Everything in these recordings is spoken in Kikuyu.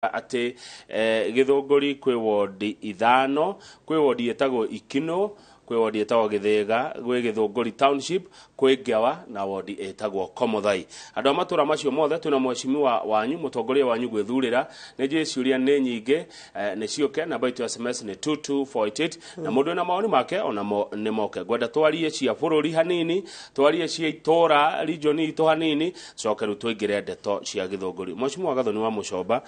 Atĩ Gĩthũngũri kwĩ wondi 5, kwĩ wondi ĩtagwo Ikino, kwĩ wondi ĩtagwo Gĩthĩga, gwĩ Gĩthũngũri Township, kwĩ Ngewa na wondi ĩtagwo Komothai. Andũ a matũra macio mothe twĩna mheshimiwa wanyu, mũtongoria wanyu gwĩthurĩra. Nĩ njũĩ ciũria nĩ nyingĩ, nĩ ciũke. Namba itũ ya SMS nĩ 22488 na mũndũ wĩna mawoni make onamo nĩ moke. Ngwenda twarie cia bũrũri hanini, twarie cia itũra region itũ hanini, coke rĩu tũingĩre ndeto cia Gĩthũngũri. Mheshimiwa Gathoni wa Mũcomba,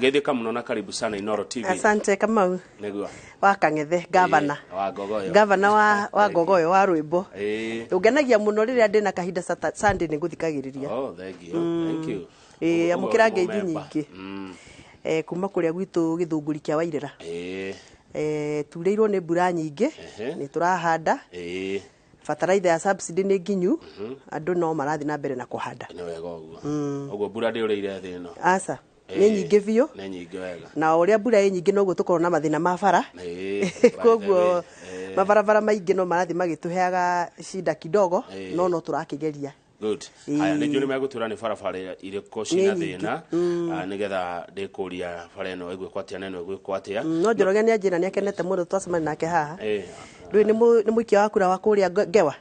geithĩka mũno na karibu sana Inooro TV. Asante, Kamau. Nĩguo. Wa Kang'ethe, gavana. Wa Ngogoyo. Gavana wa Ngogoyo wa rwĩmbo. Ũngenagia mũno rĩrĩa ndĩna kahinda Sunday nĩ ngũthikagĩrĩria. Oh, thank you. Thank you. Ĩĩ, Ũguo amũkĩra nĩ ngeithi mũmemba. nyingĩ. Kuma kũrĩa gwitũ Gĩthũngũri kĩa Wairĩra. Turĩirwo nĩ mbura nyingĩ, nĩ tũrahanda. Bataraitha ya subsidy nĩ nginyu, andũ no marathiĩ na mbere na kũhanda. Nĩ wega ũguo. Ũguo mbura ndĩũrĩire thĩ ĩno. Aca, nĩ nyingĩ biũ. Nĩ nyingĩ wega. Na o ũrĩa mbura ĩ nyingĩ noguo tũkoragwo na mathĩna ma bara. By the Koguo way, mabarabara maingĩ no marathiĩ magĩtũheaga shida kidogo, no tũrakĩgeria. Good. Haya, nĩ njũĩ nĩ megũtwĩra nĩ barabara irĩkũ cina Nĩ nyingĩ. thĩna, nĩgetha ndĩkũria bara ĩno ĩgwĩkwo atĩa na ĩno ĩgwĩkwo atĩa. No Njoroge nĩ anjĩra nĩ akenete mũno twacemania nake haha. Ndũĩ nĩ mũikia wa kura wa kũrĩa Ngewa.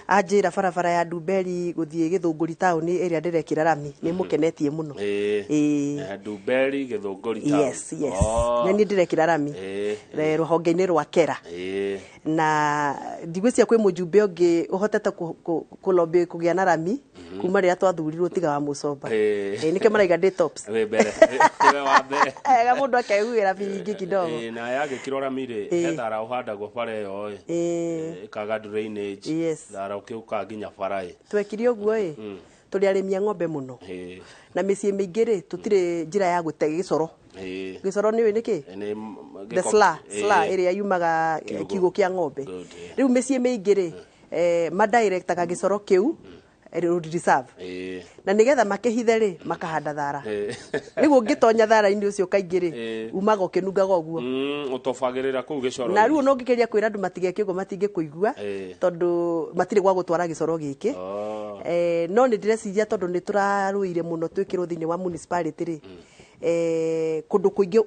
Anjĩra barabara ya Ndumberi gũthiĩ Gĩthũngũri taũni ĩrĩa ndĩrekĩra rami nĩ mũkenetie mũno. Ndumberi Gĩthũngũri taũni. Yes. Oh. Nĩ niĩ ndĩrekĩra rami. Rũhonge-inĩ rwa Kera. Na ndigwĩciria kwĩ mũjumbe ũngĩ ũhotete kũlobby kũgĩa na rami kuma rĩrĩa twathurirwo tiga wa Mũcomba. Nĩkĩo maraiga ndĩ tops. Wĩ mbere. Wĩ wa mbere. Ega mũndũ akehuĩra biringi kidogo. Na yagĩkĩrwo rami rĩ, he thara ũhandagwo bara ĩyo ĩ. Ĩkaga drainage. Thara ũkĩũkaga nginya bara ĩ. Twekire ũguo ĩ, tũrĩ arĩmi a ng'ombe mũno. Na mĩciĩ mĩingĩ rĩ, tũtirĩ njĩra ya gũte gĩcoro. Gĩcoro nĩ ũĩ nĩkĩ? Nĩ The gĩko- slur ĩrĩa yumaga Kiugũ. kiugũ kĩa ng'ombe. Good, Rĩu mĩciĩ mĩingĩ rĩ, madirectaga gĩcoro kĩu road reserve. Na nĩgetha makĩhithe rĩ, makahanda thara. Rĩu ũngĩtonya thara-inĩ ũcio kaingĩ rĩ, umaga ũkĩnungaga ũguo. Ũtobagĩrĩra kũu gĩcoro-inĩ. Na rĩu ona ũngĩgeria kwĩra andũ matigeke ũguo matingĩkũigua, tondũ matirĩ gwa gũtwara gĩcoro gĩkĩ. Oh. No nĩ ndĩreciria tondũ nĩ tũrarũire mũno twĩkĩrwo thĩinĩ wa municipality rĩ, kũndũ kũingĩ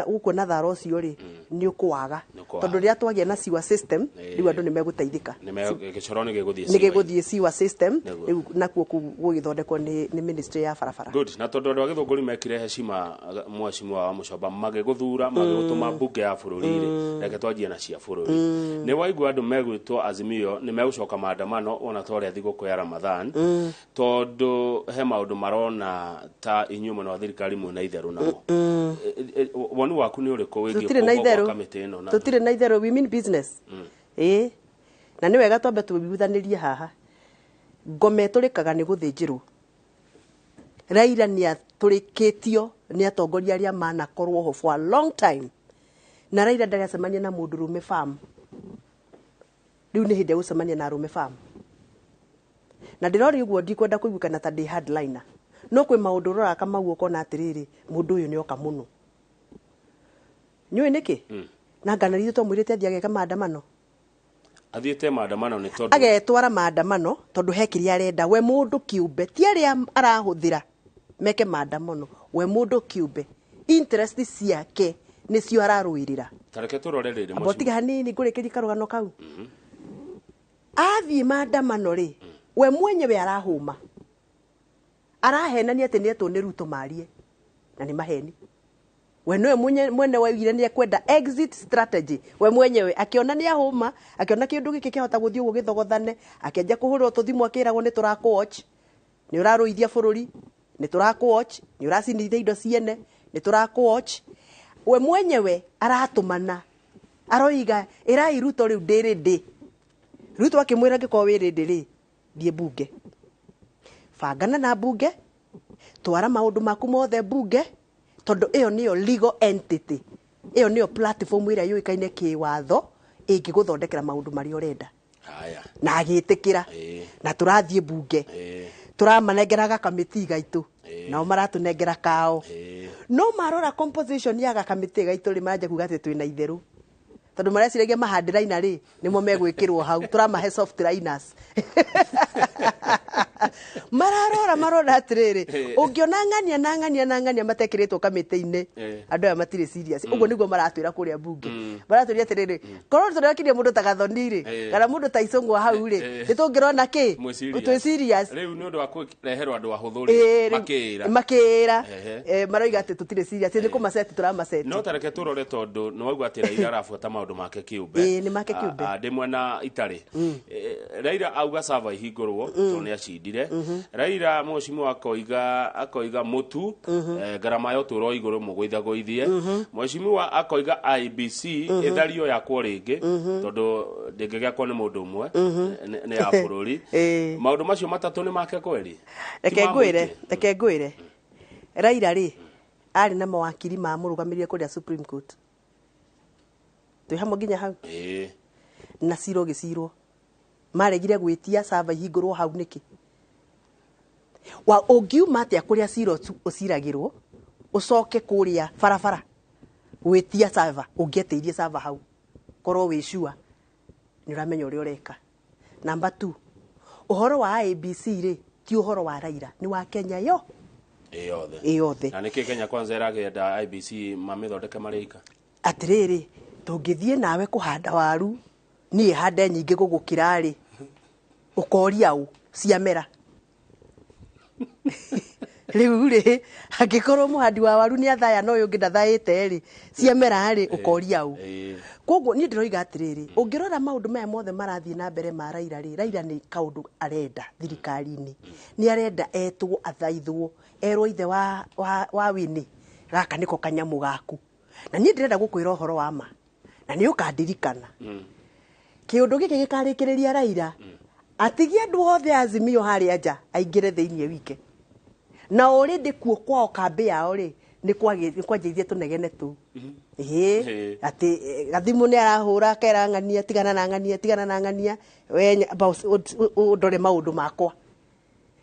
ũkuona thara ũcio rĩ, nĩ ũkũwaga. Nĩ ũkũwaga. Tondũ rĩrĩa twagĩa na sewer system, rĩu andũ nĩ megũteithĩka. Gĩcoro nĩ gĩgũthiĩ Nĩ sewer-inĩ. gĩgũthiĩ sewer system, Nĩguo. rĩu nakuo kũu gũgĩthondekwo nĩ ministry ya barabara. Good. Na tondũ andũ a Gĩthũngũri mekire heshima mheshimiwa wa Mũcomba magĩgũthura, magĩgũtũma mbunge ya bũrũri rĩ, reke twanjie na cia bũrũri. Nĩ waigua andũ megwĩtwo Azimio nĩ megũcoka maandamano wona ta ũrĩa thigũkũ ya Ramadhan, tondũ he maũndũ marona ta inyuĩ mwena wa thirikari mwĩna itherũ namo. Woni waku nĩ ũrĩkũ wĩgiĩ Tũtirĩ na kũmbwo gwa itherũ. kamĩtĩ ĩno na- Tũtirĩ na itherũ, we mean business. Na nĩ wega twambe tũiguithanĩrie haha. Ngoma ĩtũrĩkaga nĩ gũthĩnjĩrwo. Raila nĩ atũrĩkĩtio nĩ atongoria arĩa manakorwo ho for a long time. Na Raila ndarĩ acemania na mũndũrũme farm. Rĩu nĩ hĩndĩ ya gũcemania na arũme farm. Na ndĩroria ũguo ndikwenda kũiguĩkana ta ndĩ hardliner. No kwĩ maũndũ ũroraga Kamau ũkona atĩrĩrĩ, mũndũ ũyũ nĩ oka mũno. Nĩũĩ nĩkĩ? Na ngana ithuĩ twamwĩrĩte athiĩ ageka maandamano. Athiĩte maandamano nĩ tondũ agetwara maandamano tondũ he kĩrĩa arenda we mũndũ kĩũmbe, ti arĩa arahũthĩra meke maandamano, we mũndũ kĩũmbe interest ciake nĩcio ararũĩrĩra. Ta reke tũrore rĩrĩ, Amba ũtige hanini ngũrĩkĩrie karũgano kau. Athiĩ maandamano rĩ, we mwenyewe arahũma, arahenania atĩ nĩetwo nĩ Ruto marie, na nĩ maheni. We nĩwe mwene waugire nĩ ekwenda exit strategy. We mwenyewe akĩona nĩ ahũma, akĩona kĩndũ gĩkĩ kĩahota gũthiĩ ũguo gĩthogothane, akĩanjia kũhũrĩrwo tũthimũ akĩragwo nĩ tũrakũ-watch, nĩ ũrarũithia bũrũri, nĩ tũrakũ-watch, nĩ ũracinithia indo ciene, nĩ tũrakũ-watch. We mwenyewe aratũmana, aroiga ĩrai Ruto rĩu ndĩ ready. Ruto akĩmwĩra angĩkorwo wĩ ready rĩ, thiĩ mbunge, bangana na mbunge, twara maũndũ maku mothe mbunge, tondũ ĩyo nĩyo legal entity, ĩyo nĩyo platform ĩrĩa yũĩkaine kĩwatho ĩngĩgũthondekera maũndũ marĩa ũrenda. Haya. Na agĩtĩkĩra. Na tũrathiĩ mbunge. Tũramanengera gakamĩtĩ gaitũ. Nao maratũnengera kao. No marora composition ya gakamĩtĩ gaitũ rĩ, maranjia kuga atĩ twĩna itherũ. Tondũ mareciragia mahandĩraina rĩ, nĩmo megwĩkĩrwo hau. Tũramahe soft liners. Mararora marona atiriri, ungiona ng'ania na ng'ania na ng'ania matekiritwo kamĩtĩ-inĩ, andũ aya matirĩ serious. Ũguo nĩguo maratwĩra kũrĩa bunge, maratwĩra atĩrĩrĩ, korwo tũrakirie mũndũ ta Gathoni rĩ, kana mũndũ ta Icũng'wa hau rĩ, nĩ tũngĩrona kĩ Mwĩ serious. Twĩ serious. Rĩu nĩ ũndũ wa kũreherwo andũ ahũthũ Ĩĩ, rĩ, rĩu- makĩĩra. Makĩĩra. Ehe. Maroiga atĩ tũtirĩ serious, nĩ kũmaceti tũramaceti. No tareke tũrore, tondũ nĩ waigua atĩ Raila arabuata maũndũ make kĩũmbe. Ĩĩ, nĩ make kĩũmbe. Ah, ah, ndĩ mwena itarĩ. Raila auga sava ihingũrwo tondũ nĩ acindire. Raila mheshimiwa akoiga mũtu, ngarama ya ũtũũro igũrũ, mũgũithagũithie. Mheshimiwa akoiga IEBC ĩthario yakwo rĩngĩ, tondũ ndĩngĩgĩakwo nĩ mũndũ ũmwe, nĩ ya bũrũri. Maũndũ macio matatũ nĩ make kweri? Ti Reke ma ngwĩre. mũingĩ? Reke ngwĩre, Raila rĩ, arĩ na mawakiri mamũrũgamĩrĩre kũrĩa Supreme Court, twĩ hamwe nginya hau? Ĩĩ. Na cira ũgĩcirwo, maregire gwĩtia sava ihingũrwo hau nĩkĩ? Wa ũngiuma atĩa kũrĩa cira ũciragĩrwo, ũcoke kũrĩa barabara gwĩtia sava? Ũngĩetĩirie sava hau, korwo wĩ sure nĩ ũramenya ũrĩa ũreka. Number 2, ũhoro wa IEBC rĩ, ti ũhoro wa Raila, nĩ wa Kenya yo. Ĩ yothe. Ĩ yothe. Na nĩkĩ Kenya Kwanza ĩrakĩenda IEBC mamĩthondeke marĩ ika? Atĩrĩrĩ, tũngĩthiĩ nawe kũhanda waru, niĩ hande nyingĩ gũgũkĩra rĩ, ũkoria ũ ciamera? Rĩu rĩ, angĩkorwo mũhandi wa waru nĩ athaya na ũyũ ũngĩ ndathaĩte rĩ, ciamera rĩ, ũkoria ũ? Koguo niĩ ndĩroiga atĩrĩrĩ, ũngĩrora maũndũ maya mothe marathiĩ na mbere ma Raila rĩ, Raila nĩ kaũndũ arenda thirikari-inĩ, nĩ arenda etwo, athaithwo, erwo ithe wa wini, gaka nĩko kanyamũ gaku. Na niĩ ndĩrenda gũkwĩra ũhoro wa ma, na nĩ ũkandirikana, kĩũndũ gĩkĩ gĩkarĩkĩrĩria Raila atigie andũ othe a Azimio harĩa nja, aingĩre thĩinĩ wike. Na already kuo kwao, kambĩ yao rĩ, nĩ kwanjĩrĩirie tũnegene tũu. Ĩĩ. Atĩ Gathimũ nĩ arahũra akera ng'ania, tigana na ng'ania, tigana na ng'ania, we amba ũndore maũndũ makwa.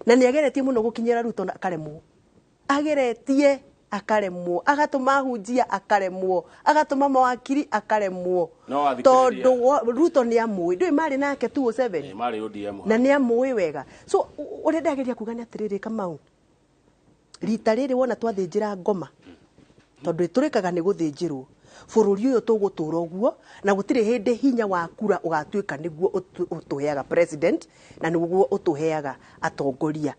Na nĩ ageretie mũno gũkinyĩra Ruto na akaremwo, ageretie akaremwo, agatũma ahunjia akaremwo, agatũma mawakiri akaremwo. No athikĩrĩria. Tondũ Ruto nĩ amũĩ, ndũĩ marĩ nake 207. Ĩ, marĩ ODM. Na nĩ amũĩ wega. So ũrĩa ndageria kuga nĩ atĩrĩrĩ, Kamau, rita rĩrĩ wona twathĩnjĩra ngoma, tondũ ĩtũrĩkaga nĩ gũthĩnjĩrwo, bũrũri ũyũ tũgũtũra ũguo, na gũtirĩ hĩndĩ hinya wa kura ũgatuĩka nĩguo ũtũheaga president na nĩguo ũtũheaga atongoria.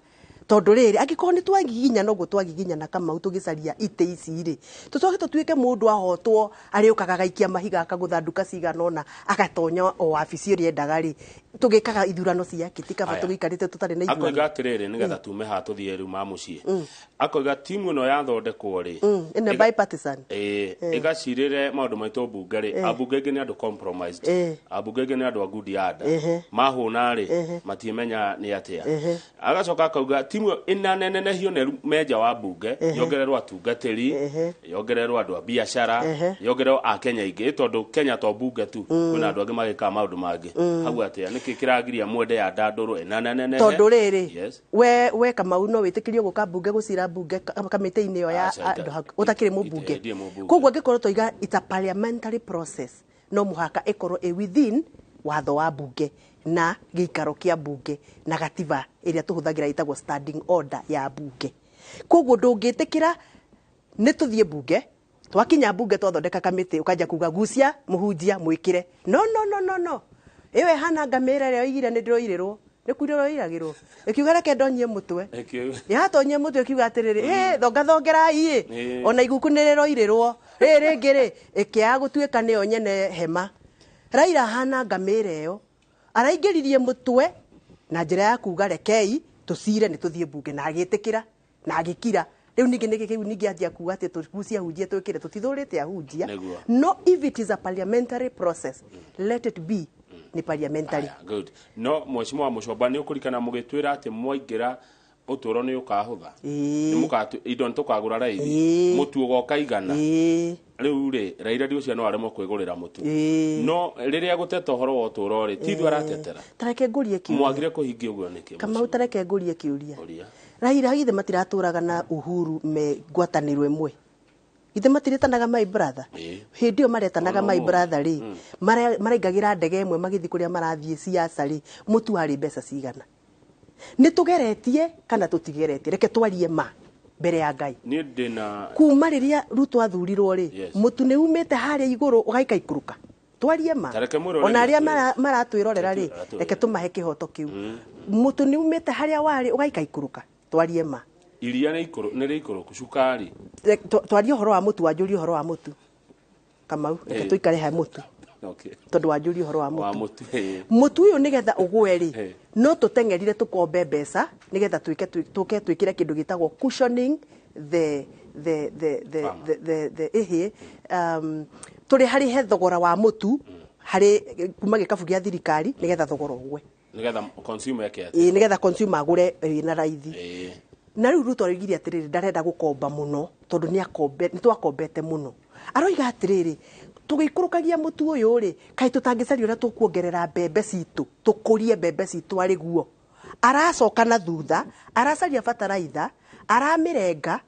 Tondũ rĩrĩ, angĩkorwo nĩ twagiginyana ũguo twagiginyana, Kamau, tũgĩcaria itĩ ici rĩ, tũcoke tũtuĩke mũndũ ahotwo arĩũkaga agaikia mahiga, akagũtha nduka cigana ũna, agatonya o wabici ĩrĩa endaga rĩ, tũgĩkaga ithurano ciake? Ti kaba Aya. tũgĩikarĩte tũtarĩ na Akoiga ithurano? atĩrĩrĩ, nĩgetha tume haha tũthiĩ rĩu ma mũciĩ, akoiga timu ĩno yathondekwo rĩ, Ĩno bipartisan. Ĩĩ, ĩgacirĩre maũndũ maitũ mbunge rĩ, ambunge aingĩ nĩ andũ compromised, ambunge aingĩ nĩ andũ a good yard, mahũna rĩ, matiĩmenya nĩ atĩa. Agacoka akauga timu ĩyo ĩnanenehio nĩ menja wa mbunge, yongererwo atungatĩri, yongererwo andũ a biacara, yongererwo a Kenya aingĩ, tondũ Kenya to mbunge tu, kwĩna andũ angĩ magĩkaga maũndũ mangĩ hau. Atĩa, nĩkĩ kĩragiria mwende ya ndandũrũ ĩnanenehe? Tondũ rĩrĩ, we Kamau no wĩtĩkĩrio gũka mbunge, gũcira mbunge kamĩtĩ-inĩ ĩyo ya Aca, andũ ũtakĩrĩ mũmbunge? Ndirĩ mũmbunge. Koguo angĩkorwo twaiga it's a parliamentary process, no mũhaka ĩkorwo ĩ within watho wa mbunge na gĩikaro kĩa mbunge na gatiba ĩrĩa tũhũthagĩra ĩtagwo standing order ya mbunge. Koguo ndũngĩtĩkĩra nĩ tũthiĩ mbunge, twakinya mbunge twathondeka kamĩtĩ, ũkanjia kuga gucia mũhunjia mwĩkĩre. No, no, no, no, no, ĩyo ĩhana ngamĩra ĩrĩa oigire nĩ ndĩroirĩrwo, nĩ kuirĩrwo ĩiragĩrwo, ĩkiuga reke ndonyie mũtwe. Yatonyie mũtwe ĩkiuga atĩrĩrĩ, ĩ thongathongerai ĩ. Ona iguku nĩ rĩroirĩrwo rĩrĩ rĩngĩ rĩ, ĩkĩaga gũtuĩka nĩyo nyene hema. Raila hana ngamĩra ĩyo araingĩririe mũtwe na njĩra ya kuga rekei tũcire nĩ tũthiĩ mbunge, na agĩtĩkĩra na agĩkira. Rĩu ningĩ nĩkĩ kĩu ningĩ anjia kuga atĩ tũgucie ahunjia twĩkĩre? Tũtithũrĩte ahunjia. No if it is a parliamentary process, let it be nĩ parliamentary. Aya, good. No mheshimiwa Mũcomba, nĩ ũkũrikana mũgĩtwĩra atĩ mwaingĩra ũtũũro nĩ ũkahũtha? Ĩĩ. Nĩ indo nĩ tũkagũra raithi, mũtu ũgoka igana. Rĩu rĩ, Raila ndiũcia no aremwo kwĩgũrĩra mũtu? No rĩrĩa gũteta ũhoro wa ũtũũro rĩ, ti ithuĩ aratetera. Tareke ngũrie kĩũria. Mwagire kũhingia ũguo nĩkĩ? Kamau, tareke ngũrie kĩũria. Ũria. Raila githĩ matiratũraga na Uhuru me ngwatanĩro ĩmwe? Githĩ matiretanaga my brother? Ĩĩ. Hĩndĩ ĩyo maretanaga Ona my ũmũthĩ. brother rĩ, maraingagĩra ndege ĩmwe magĩthiĩ kũrĩa marathiĩ siasa rĩ, mũtu warĩ mbeca cigana? Nĩ tũgeretie kana tũtigeretie? Reke twarie ma mbere ya Ngai. Niĩ ndĩna Kuma rĩrĩa Ruto athurirwo rĩ, mũtu nĩ umĩte harĩa igũrũ ũgaikaikũrũka. Twarie ma. Ta reke mwĩroreri Ona arĩa atwĩre. Maratwĩrorera rĩ, Atwĩrore. reke tũmahe kĩhoto kĩu. Mũtu nĩ umĩte harĩa warĩ ũgaikaikũrũka. Twarie ma. Iria nĩ rĩikũrũku, cukari. Twarie ũhoro wa mũtu, wanjũrie ũhoro wa mũtu. Kamau, reke tũikare he mũtu. Tondũ wanjũrie ũhoro wa Wa mũtu. Mũtu. Mũtu ũyũ nĩgetha ũgwe rĩ, no tũteng'erire tũkombe mbeca nĩgetha twĩke tũke twĩkĩre kĩndũ gĩtagwo cushioning the Farmer. the ĩhĩ tũrĩharĩhe thogora wa mũtu harĩ kuma gĩkabu gĩa thirikari nĩgetha thogora ũgwe. Nĩgetha consumer eke atĩa? Ĩĩ, nĩgetha consumer agũre na raithi. Na rĩu Ruto aroigire atĩrĩrĩ, ndarenda gũkomba mũno tondũ nĩ twakombete mũno. Aroiga atĩrĩrĩ, tũgĩikũrũkagia mũtu ũyũ rĩ, kaĩ tũtangĩcaria ũrĩa tũkuongerera mbembe citũ, tũkũrie mbembe citũ arĩ guo. Aracoka na thutha, aracaria bataraitha, aramĩrenga,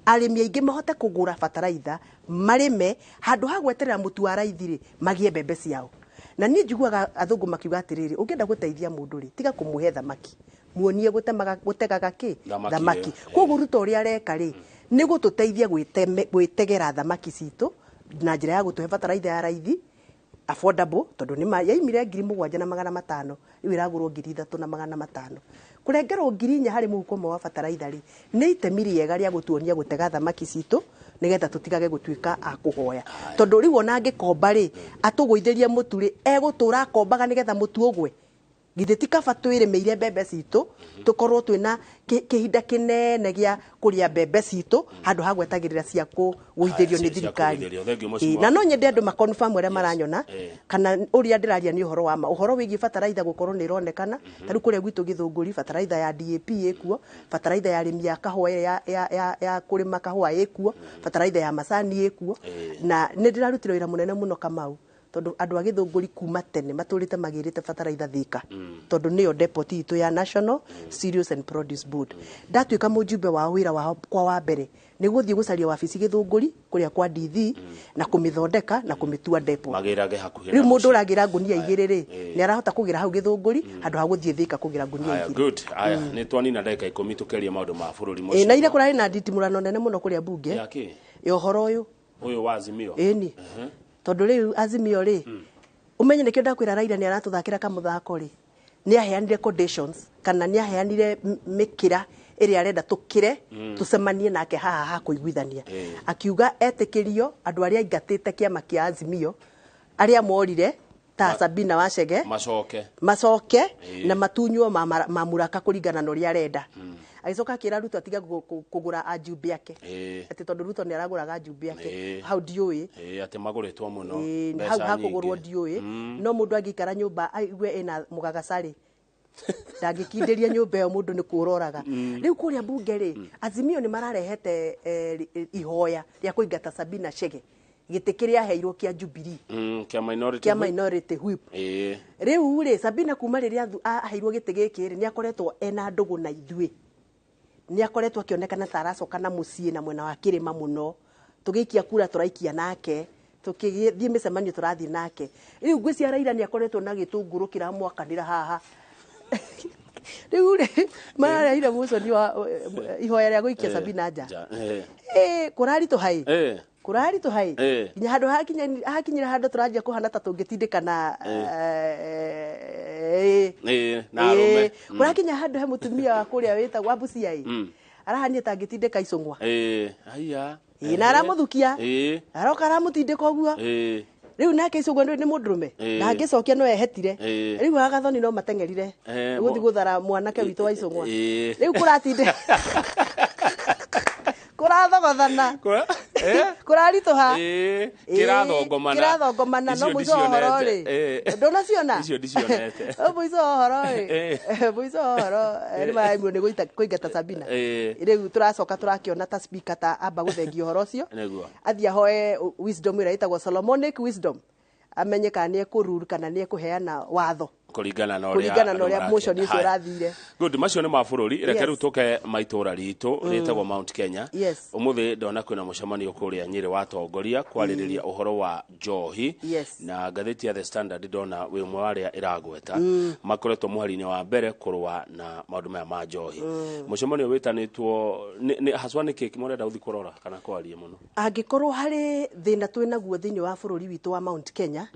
arĩmi aingĩ mahote kũgũra bataraitha, marĩme, handũ ha gweterera mũtu wa raithi rĩ, magĩe mbembe ciao. Na niĩ njiguaga athũngũ makiuga atĩrĩrĩ, ũngĩenda gũteithia mũndũ rĩ, tiga kũmũhe thamaki, muonie gũtegaga kĩ? Thamaki. Thamaki. Ĩyo. Koguo Ruto ũrĩa areka rĩ, nĩ gũtũteithia gwĩtegera thamaki citũ na njĩra ya gũtũhe bataraitha ya raithi affordable, tondũ nĩ yaimire 7,500, rĩu ĩragũrwo 3,500. Kũrengerwo 4,000 harĩ mũhuko ũmwe wa bataraitha rĩ, nĩ itemi rĩega rĩa gũtuonia gũtega thamaki citũ nĩgetha tũtigage gũtuĩka a kũhoya. Tondũ rĩu ona angĩkomba rĩ, atũgũithĩrie mũtu rĩ, egũtũra akombaga nĩgetha mũtu ũgwe. Githĩ ti kaba twĩrĩmĩire mbembe citũ, tũkorwo twĩna kĩhinda kĩnene gĩa kũrĩa mbembe citũ handũ ha gwetagĩrĩra cia kũgũithĩrio nĩ Cia thirikari. kũgũithĩrio. Thank you, Ĩĩ, Mheshimiwa. na no nyende andũ maconfirm arĩa maranyona kana ũrĩa ndĩraria nĩ ũhoro wa ma. Ũhoro wĩgiĩ bataraitha gũkorwo nĩ ĩronekana, ta rĩu kũrĩa gwitũ Gĩthũngũri bataraitha ya DAP ĩkuo, bataraitha ya arĩmi a kahũa ĩrĩa ya kũrĩma kahũa ĩkuo, bataraitha ya macani ĩkuo. Na nĩ ndĩrarutire wĩra mũnene mũno Kamau, tondũ andũ a Gĩthũngũri kuma tene matũrĩte magĩrĩte bataraitha Thika, tondũ nĩyo depot itũ ya National Cereals and Produce Board. Ndatuĩka mũjumbe wao, wĩra wao kwa wa mbere nĩ gũthiĩ gũcaria wabici Gĩthũngũri kũrĩa kwa DV na kũmĩthondeka na kũmĩtua depot. Magĩrage hakuhĩ Rĩu na mũndũ mũciĩ. ũragĩra ngunia igĩrĩ rĩ, nĩ arahota kũgĩra hau Gĩthũngũri handũ ha gũthiĩ Thika kũgĩra ngunia Aya, igĩrĩ. good. Aya, nĩ twanina ndagĩka 10 tũkerie maũndũ ma bũrũri. Ĩĩ, na ira kũrarĩ na nditimũrano nene mũno kũrĩa bunge Ya kĩ? Ya ũhoro ũyũ. Ũyũ wa Azimio. Ĩni, tondũ rĩu Azimio rĩ, ũmenye nĩkĩo ndakwĩra Raila nĩ aratũthakĩra kamũthako rĩ, nĩ aheanire conditions kana nĩ aheanire mĩkĩra ĩrĩa arenda tũkĩre tũcemanie nake haha ha kũiguithania. Akiuga etĩkĩrio andũ arĩa aingatĩte kĩama kĩa Azimio arĩa morire ta Sabina Wachege Macoke. Macoke na matunywo mamuraka kũringana na ũrĩa arenda. Agĩcoka akĩra Ruto atige kũgũra ajumbe ake, atĩ tondũ Ruto nĩ aragũraga ajumbe ake. Hau ndiũĩ. Atĩ magũrĩtwo mũno. Ĩĩ, Mbeca hau hakũgũrwo nyingĩ. ndiũĩ, no mũndũ angĩikara nyũmba aigue ĩna mũgagacarĩ, ndangĩkindĩria nyũmba ĩyo, mũndũ nĩ kũroraga. Rĩu kũrĩa bunge rĩ, Azimio nĩ mararehete ihoya rĩa kũingata Sabina Chege gĩtĩ kĩrĩa aheirwo kĩa Jubilee, Kĩa minority kĩa whip. Minority whip. Rĩu rĩ, Sabina kuma rĩrĩa aheirwo gĩtĩ gĩkĩ rĩ, nĩ akoretwo ena ndũgũ na ithuĩ, nĩ akoretwo akĩonekana ta aracoka na mũciĩ na mwena wa kĩrĩma mũno. Tũgĩikia kura tũraikia nake, tũkĩthiĩ mĩcemanio tũrathiĩ nake. Rĩu ngwĩciria Raila nĩ akoretwo na gĩtũngũrũ kĩramwakanĩra haha. Rĩu rĩ, mararehire mũconi wa ihoya rĩa gũikia Sabina nja. Nja. Kũraritũha ĩ, kũraritũha ĩ, nginya handũ hakinyire handũ tũranjia kũhana ta tũngĩtindĩkana. Na arũme. Kũrakinya handũ he mũtumia wa kũrĩa wĩtagwo wa Busia ĩ, arahania ta angĩtindĩka icũng'wa. Aya. Ĩ, na aramũthukia, aroka aramũtindĩka ũguo. Rĩu nake icũng'wa nĩ mũndũrũme, ndangĩcokia, no ehetire. Rĩu agathoni no mateng'erire gũthiĩ gũthara mwanake witũ wa icũng'wa. Rĩu kũratindĩ kũrathogothana, kũraritũha. Kĩrathongomana. Kĩrathongomana, no Icio mũico wa ũhoro ndicionete. rĩ, ndũnaciona? Icio ndicionete. No mũico wa ũhoro rĩ, mũico wa ũhoro nĩ maraimwo nĩ kũingata Sabina. Rĩu tũracoka tũrakĩona ta speaker ta amba gũthengia ũhoro ũcio, athiĩ ahoe wisdom ĩrĩa ĩtagwo Solomonic wisdom, amenye kana nĩ ekũrule kana nĩ ekũheana watho. Kũringana na ũrĩa Kũringana na ũrĩa andũ motion marake. ũcio ũrathire. Good, macio nĩ ma bũrũri. Reke Yes. rĩu tũke maitũra ritũ rĩtagwo Mount Kenya. Yes. Ũmũthĩ ndona kwĩna mũcemanio kũrĩa Nyĩrĩ wa atongoria kwarĩrĩria ũhoro wa njohi. Yes. Na ngathĩti ya The Standard ndona wĩ ũmwe wa arĩa ĩragweta makoretwo mũhari-inĩ wa mbere kũrũa na maũndũ maya ma njohi. Mũcemanio wĩtanĩtwo haswa nĩ kĩ mũrenda gũthiĩ kũrora kana kwaria mũno? Angĩkorwo harĩ thĩna twĩ naguo thĩinĩ wa bũrũri witũ wa Mount Kenya,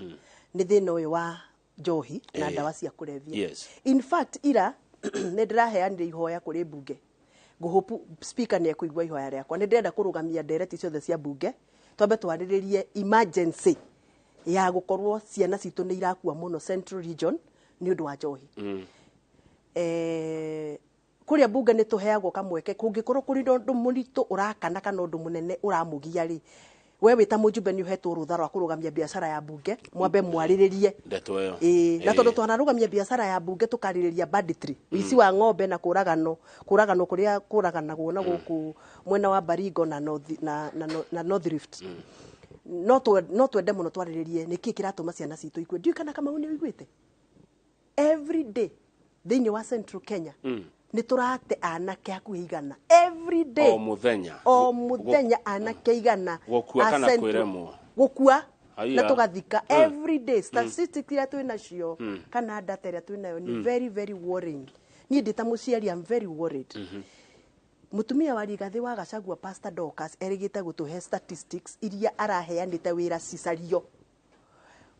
nĩ thĩna ũyũ wa njohi na ndawa cia kũrebia. In fact, ira nĩ ndĩraheanire ihoya kũrĩ mbunge, ngũhopu speaker nĩ ekũigua ihoya rĩakwa. Nĩ ndĩrenda kũrũgamia ndereti ciothe cia mbunge, twambe twarĩrĩrie emergency ya gũkorwo ciana citũ nĩ irakua mũno Central Region nĩ ũndũ wa njohi. Kũrĩa mbunge nĩ tũheagwo kamweke kũngĩkorwo kũrĩ na ũndũ mũritũ ũrakana kana ũndũ mũnene ũramũgia rĩ, we wĩ ta mũjumbe nĩ ũhetwo rũtha rwa kũrũgamia biacara ya mbunge, mwambe mwarĩrĩrie ndeto ĩyo. Ĩĩ, na tondũ twanarũgamia biacara ya mbunge tũkarĩrĩria banditry, ũici wa ng'ombe na kũraganwo kũraganwo kũrĩa kũraganagwo na gũkũ mwena wa Baringo na North, na North Rift. No twende mũno twarĩrĩrie nĩkĩ kĩratũma ciana citũ ikue. Ndiũĩ kana Kamau nĩ ũiguĩte, every day thĩinĩ wa Central Kenya nĩ tũrate anake hakuhĩ 100 every day. O mũthenya. O mũthenya anake 100 Gũkua a kana kwĩremwo? Gũkua. Haiya. Na tũgathika every day. Statistics iria twĩ nacio kana data ĩrĩa twĩ nayo nĩ very very worrying. Niĩ ndĩ ta mũciari, I'm very worried. Mũtumia wa Rigathĩ wa Gachagua, Pastor Dorcas, erĩgĩte gũtũhe statistics iria araheanĩte wĩra cicario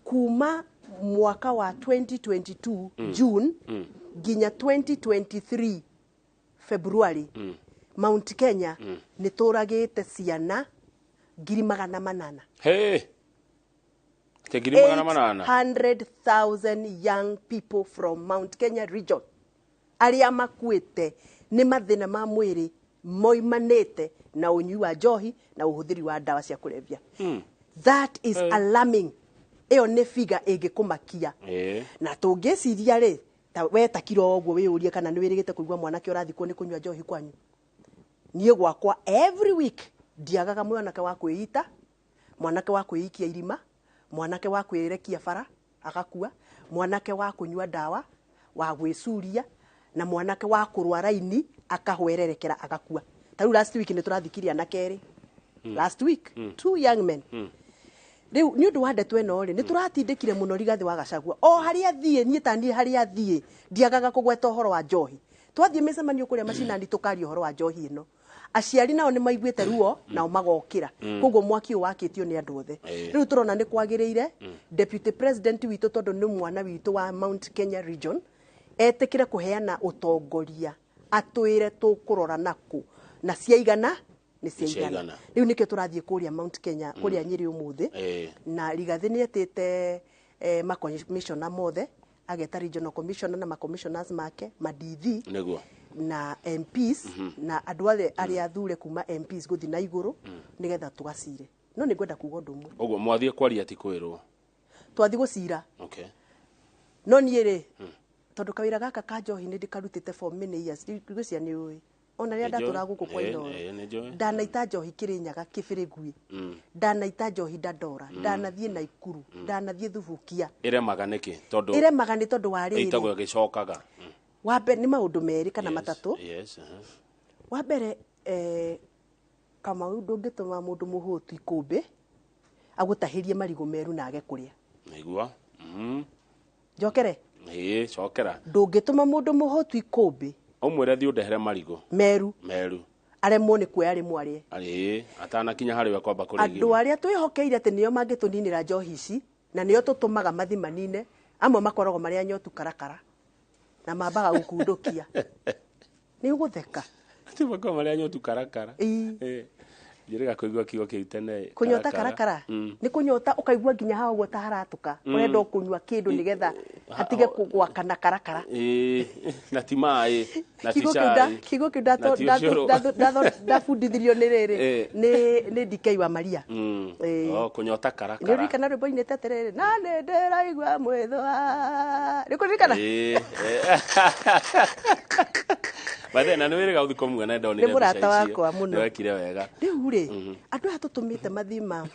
kuma mwaka wa 2022 June nginya 2023 February. Mount Kenya nĩ tũragĩte ciana 800,000. Hey! Te 800,000. 800,000 young people from Mount Kenya region arĩa makuĩte nĩ mathĩna ma mwĩrĩ moimanĩte na ũnyui wa njohi na ũhũthĩri wa ndawa cia kũrebia. That is alarming. Ĩyo nĩ figure ĩngĩkũmakia. Na tũngĩciria rĩ, ta we ta kiro ũguo wĩyũrie kana nĩ wĩrĩgĩte kũigua mwanake ũrathikwo nĩ kũnyua njohi kwanyu. Niĩ gwakwa every week ndiagaga mwanake wa kwĩita, mwanake wa kwĩikia irima, mwanake wa kwĩrekia bara agakua, mwanake wa kũnyua ndawa, wa gwĩcuria, na mwanake wa kũrwara ini akahwererekera agakua. Ta rĩu last week nĩ tũrathikirie anake erĩ, last week, two young men. Rĩu nĩ ũndũ wa ndeto ĩno rĩ, nĩ tũratindĩkire mũno Rigathĩ wa Gachagua o harĩa thiĩ. Niĩ ta niĩ harĩa thiĩ ndiagaga kũgweta ũhoro wa njohi. Twathiĩ mĩcemanio kũrĩa macinani tũkaria ũhoro wa njohi ĩno. Aciari nao nĩ maiguĩte ruo, nao magokĩra. Koguo mwaki ũyũ wakĩtio nĩ andũ othe. Rĩu tũrona nĩ kwagĩrĩire deputy president witũ, tondũ nĩ mwana witũ wa Mount Kenya region, etĩkĩre kũheana ũtongoria, atwĩre tũkũrora nakũ na ciaigana nĩ ciaigana. Ciaigana. Rĩu nĩkĩo tũrathiĩ kũrĩa Mount Kenya, kũrĩa Nyĩrĩ ũmũthĩ. Na Rigathĩ nĩ etĩte makomishona mothe, ageta regional commissioner na macommissioners make madithi na MPs na andũ othe arĩa athure kuma MPs gũthiĩ na igũrũ, nĩgetha tũgacire. No nĩ ngwenda kuga ũndũ ũmwe. Ũguo mwathiĩ kwaria ti kwĩrwo? Twathiĩ gũcira. No niĩ rĩ, tondũ kawĩra gaka ka njohi nĩ ndĩkarutĩte for many years, ngwĩciria nĩ ũĩ ona rĩrĩa Nĩ njũĩ. ndatũraga gũkũ kwa Inooro. Nĩ njũĩ. Ndanaita njohi Kĩrĩnyaga, Kĩbĩrĩgui, ndanaita njohi Dandora, ndanathiĩ Naikuru, ndanathiĩ Thubukia. Ĩremaga nĩkĩ? Tondũ Ĩremaga nĩ tondũ wa rĩrĩ, ĩitagwo ĩgĩcokaga. Wa mbere nĩ maũndũ merĩ kana matatũ. Wa mbere, Kamau, ndũngĩtũma mũndũ mũhũtu ikũmbĩ agũtahĩrie marigũ meru na age kũrĩa. Nĩguo. Njokere? Ĩĩ, cokera. Ndũngĩtũma mũndũ mũhũtu ikũmbĩ Ũmwĩre thiĩ ũndehere marigũ meru meru, aremwo nĩ kuoya rĩmwe arĩe. Ĩĩ, atanakinya harĩ we kwamba kũrĩa. Andũ arĩa twĩhokeire atĩ nĩo mangĩtũninĩra njohi ici na nĩo tũtũmaga mathi manine, amwe makoragwo marĩ anyotu karakara na mambaga gũkundũkia. Nĩ ũgũtheka. Atĩ makoragwo marĩ anyotu karakara? Ĩĩ. Ĩĩ. Njĩrĩga kũigua kiugo kĩu tene. Kũnyota karakara nĩ kũnyota ũkaigua nginya haha ũguo ta haratũka, ũrenda o kũnyua kĩndũ nĩgetha hatige gwakana karakara. Ĩĩ, na ti maĩ na ti Kiugo kĩu cai kiugo kĩu na ti ũcũrũ. ndabundithirio nĩ rĩrĩ, nĩ DK wa Maria. Oh, kũnyota Nĩ karakara. ũririkana rwĩmbo inĩte atĩrĩrĩ, na nĩ ndĩraigua mwĩthũa, nĩ kũririkana? Ĩĩ. By the way, na nĩ wĩrĩga gũthiĩ kũmuona, ndonire Nĩ mũrata mbica icio. wakwa mũno. Nĩ wekire wega. Rĩu rĩ, andũ aya tũtũmĩte mathima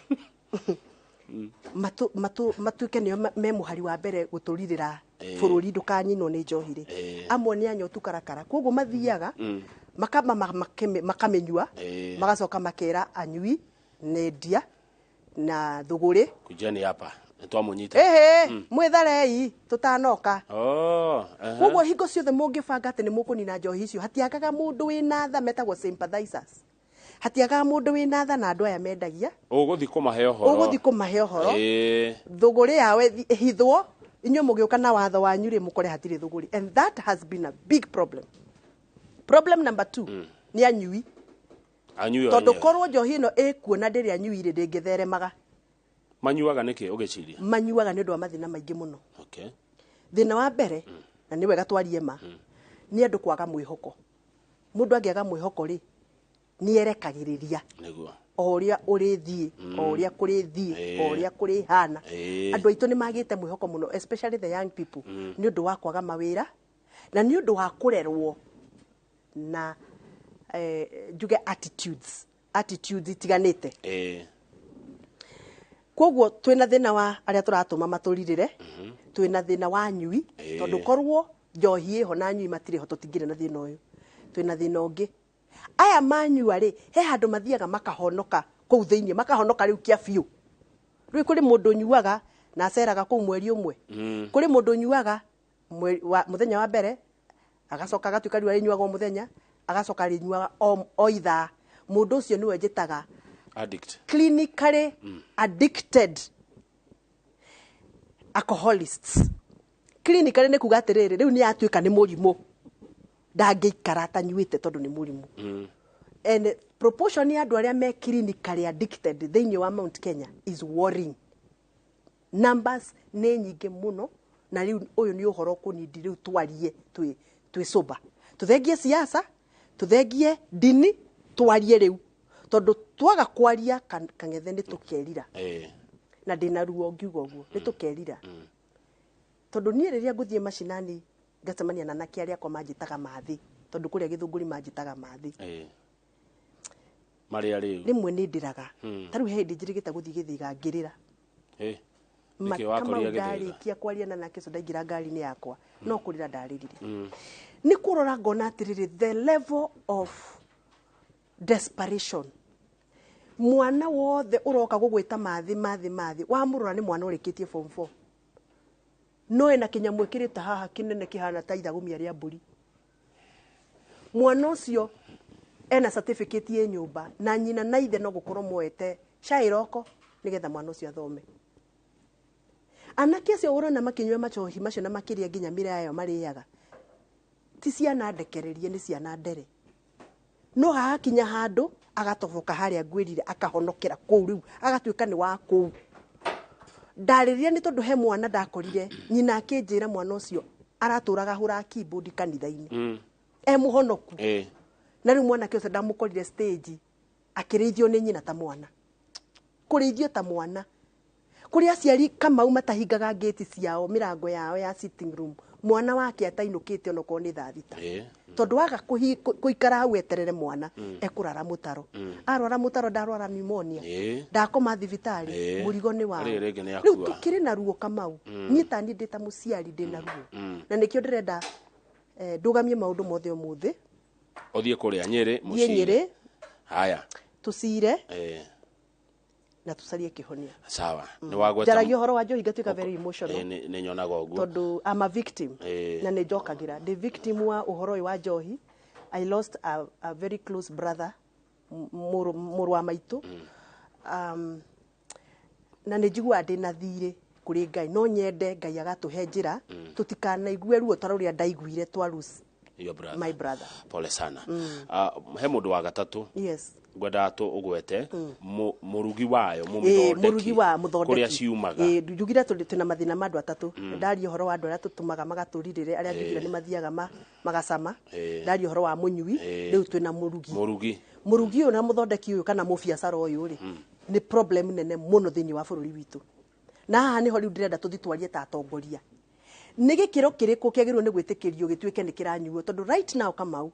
matuĩke nĩo me mũhari wa mbere gũtũrirĩra Bũrũri ndũkaninwo nĩ njohi rĩ, amwe nĩ anyotu karakara, koguo mathiaga makamba makamĩnyua, magacoka makera anyui nendia na thũgũrĩ. Kujeni hapa, nĩtwamũnyita. Ĩhĩ, mwĩtharei tũtanoka. Oh, aha. Koguo hingo ciothe mũngĩbanga atĩ nĩ mũkũnina njohi icio, hatiagaga mũndũ wĩna tha, metagwo sympathizers, hatiagaga mũndũ wĩna tha na andũ aya mendagia. Ũgũthiĩ kũmahe ũhoro. Ũgũthiĩ kũmahe ũhoro, thũgũrĩ yao ĩhithwo, inyuĩ mũgĩũka na watho wanyu rĩ, mũkore hatirĩ thũgũrĩ. And that has been a big problem. Problem number two nĩ anyui. Anyui o Tondũ enyewe. Korwo njohi ĩno ĩkuo na ndĩrĩ anyui rĩ, ndĩngĩtheremaga. Manyuaga nĩkĩ ũgĩciria? Manyuaga nĩ ũndũ wa mathĩna maingĩ mũno. Thĩna wa mbere, na nĩ wega twarie ma, nĩ andũ kwaga mwĩhoko. Mũndũ angĩaga mwĩhoko rĩ, nĩ erekagĩrĩria o ũrĩa ũrĩthiĩ, o ũrĩa kũrĩthiĩ, o ũrĩa kũrĩhana. Andũ aitũ nĩ magĩte mwĩhoko mũno, especially the young people, nĩ ũndũ wa kwaga mawĩra na nĩ ũndũ wa kũrerwo na njuge attitudes itiganĩte. Koguo twĩna thĩna wa arĩa tũratũma matũrirĩre, twĩna thĩna wa anyui, tondũ korwo njohi ĩho na anyui matirĩ ho, tũtingĩrĩ na thĩna ũyũ. Twĩna thĩna ũngĩ, aya manyua rĩ, he handũ mathiaga makahonoka kũu thĩinĩ, makahonoka rĩu kĩa biũ. Rĩu kũrĩ mũndũ ũnyuaga na aceraga kũu mweri ũmwe, kũrĩ mũndũ ũnyuaga mũthenya wa mbere, agacoka agatuĩka rĩu arĩnyuaga o mũthenya, agacoka arĩnyuaga o ithaa. Mũndũ ũcio nĩwe njĩtaga Addict. Clinically addicted alcoholists. Clinically nĩ kuga atĩrĩrĩ, rĩu nĩ yatuĩka nĩ mũrimũ, ndangĩikara atanyuĩte tondũ nĩ mũrimũ. And proportion ya andũ arĩa me clinically addicted thĩinĩ wa Mount Kenya is worrying. Numbers nĩ nyingĩ mũno, na rĩu ũyũ nĩ ũhoro kũnindi rĩu twarie twĩ sober, tũthengie siasa, tũthengie ndini, twarie rĩu, tondũ twaga kwaria kang'ethe nĩ tũkerira. Na ndĩna ruo ngiuga ũguo, nĩ tũkerira, tondũ niĩ rĩrĩa ngũthiĩ macinani ngacemania na anake arĩa akwa manjĩtaga mathĩ, tondũ kũrĩa Gĩthũngũri manjĩtaga mathĩ. Marĩa rĩu. Rĩmwe nĩ ndĩraga. Ta rĩu he hĩndĩ njĩrĩgĩte gũthiĩ Gĩthĩga ngĩrĩra. Nĩkĩ wakorire Kamau Gĩthĩga? Ndarĩkia kwaria na nake ũcio, ndaingĩra ngari-inĩ yakwa no kũrĩra ndarĩrire, nĩ kũrora ngona atĩrĩrĩ, the level of desperation. Mwana wothe ũroka gũgwĩta mathĩ, mathĩ, mathĩ, wamũrora nĩ mwana ũrĩkĩtie form 4, no ena kĩnyamũ ĩkĩrĩte haha kĩnene kĩhana ta ithagumia rĩa mbũri. Mwana ũcio ena certificate ĩ nyũmba, na nyina na ithe no gũkorwo moete cai roko nĩgetha mwana ũcio athome. Anake acio ũrona makĩnyua macohi macio na makĩria nginya mĩraya ĩyo marĩaga, ti ciana ndekererie, nĩ ciana ndere. No hakinya handũ agatoboka harĩa ngwĩrire, akahonokera kũu, rĩu agatuĩka nĩ wa kũu. Ndarĩrire nĩ tondũ he mwana ndakorire nyina akĩnjĩra mwana ũcio aratũraga hũra keyboard kanitha-inĩ, e mũhonoku. Na rĩu mwanake ũcio ndamũkorire stage akĩrĩithio nĩ nyina ta mwana, kũrĩithio ta mwana, kũrĩ aciari Kamau matahingaga ngĩti ciao, mĩrango yao ya sitting room, mwana wake atainũkĩte onokorwo nĩ thaa 6, tondũ waga kũikara hau eterere mwana, ekũrara mũtaro, arwara mũtaro, ndarwara pneumonia, ndakoma thibitarĩ, mũrigo nĩ wao. Rĩrĩ rĩngĩ nĩ Rĩu akua. Tũkĩrĩ na ruo Kamau. Niĩ tani ndĩ ta mũciari ndĩ na ruo, na nĩkĩo ndĩrenda ndũgamie maũndũ mothe ũmũthĩ. Ũthiĩ kũrĩa Nyĩrĩ. Thiĩ Mũcire. Nyĩrĩ. Haya. Tũcire na tũcarie kĩhonia. Sawa, nĩ wagweta. Njaragia ũhoro wa njohi ngatuĩka very emotional. Nĩ nyonaga ũguo. Tondũ I'm a victim. Na nĩ njokagĩra ndĩ victim wa ũhoro ũyũ wa njohi. I lost a very close brother, mũrũ wa maitũ, na nĩ njiguaga ndĩ na thirĩ kũrĩ Ngai. No nyende Ngai agatũhe njĩra tũtikanaigue ruo ta rũrĩa ndaiguire twa lose Your brother. my brother. Pole sana. He mũndũ wa gatatũ ngwendaga tũ ũgwete, mũrugi wayo, mũmĩthondeki. Mũrugi wa mũthondeki. Kũrĩa ciumaga. Njugire twĩna mathĩna ma andũ atatũ. Ndaria ũhoro wa andũ arĩa tũtũmaga magatũrirĩre, arĩa njugire nĩ mathiaga magacama. Ndaria ũhoro wa mũnyui. Rĩu twĩna mũrugi. Mũrugi. Mũrugi ũyũ na mũthondeki ũyũ kana mũbiacara ũyũ rĩ, nĩ problem nene mũno thĩinĩ wa bũrũri witũ, na haha nĩho rĩu ndĩrenda tũthiĩ twarie ta atongoria, nĩ gĩkĩro kĩrĩkũ kĩagĩrĩirwo nĩ gwĩtĩkĩrio gĩtuĩke nĩ kĩranyuo, tondũ right now Kamau,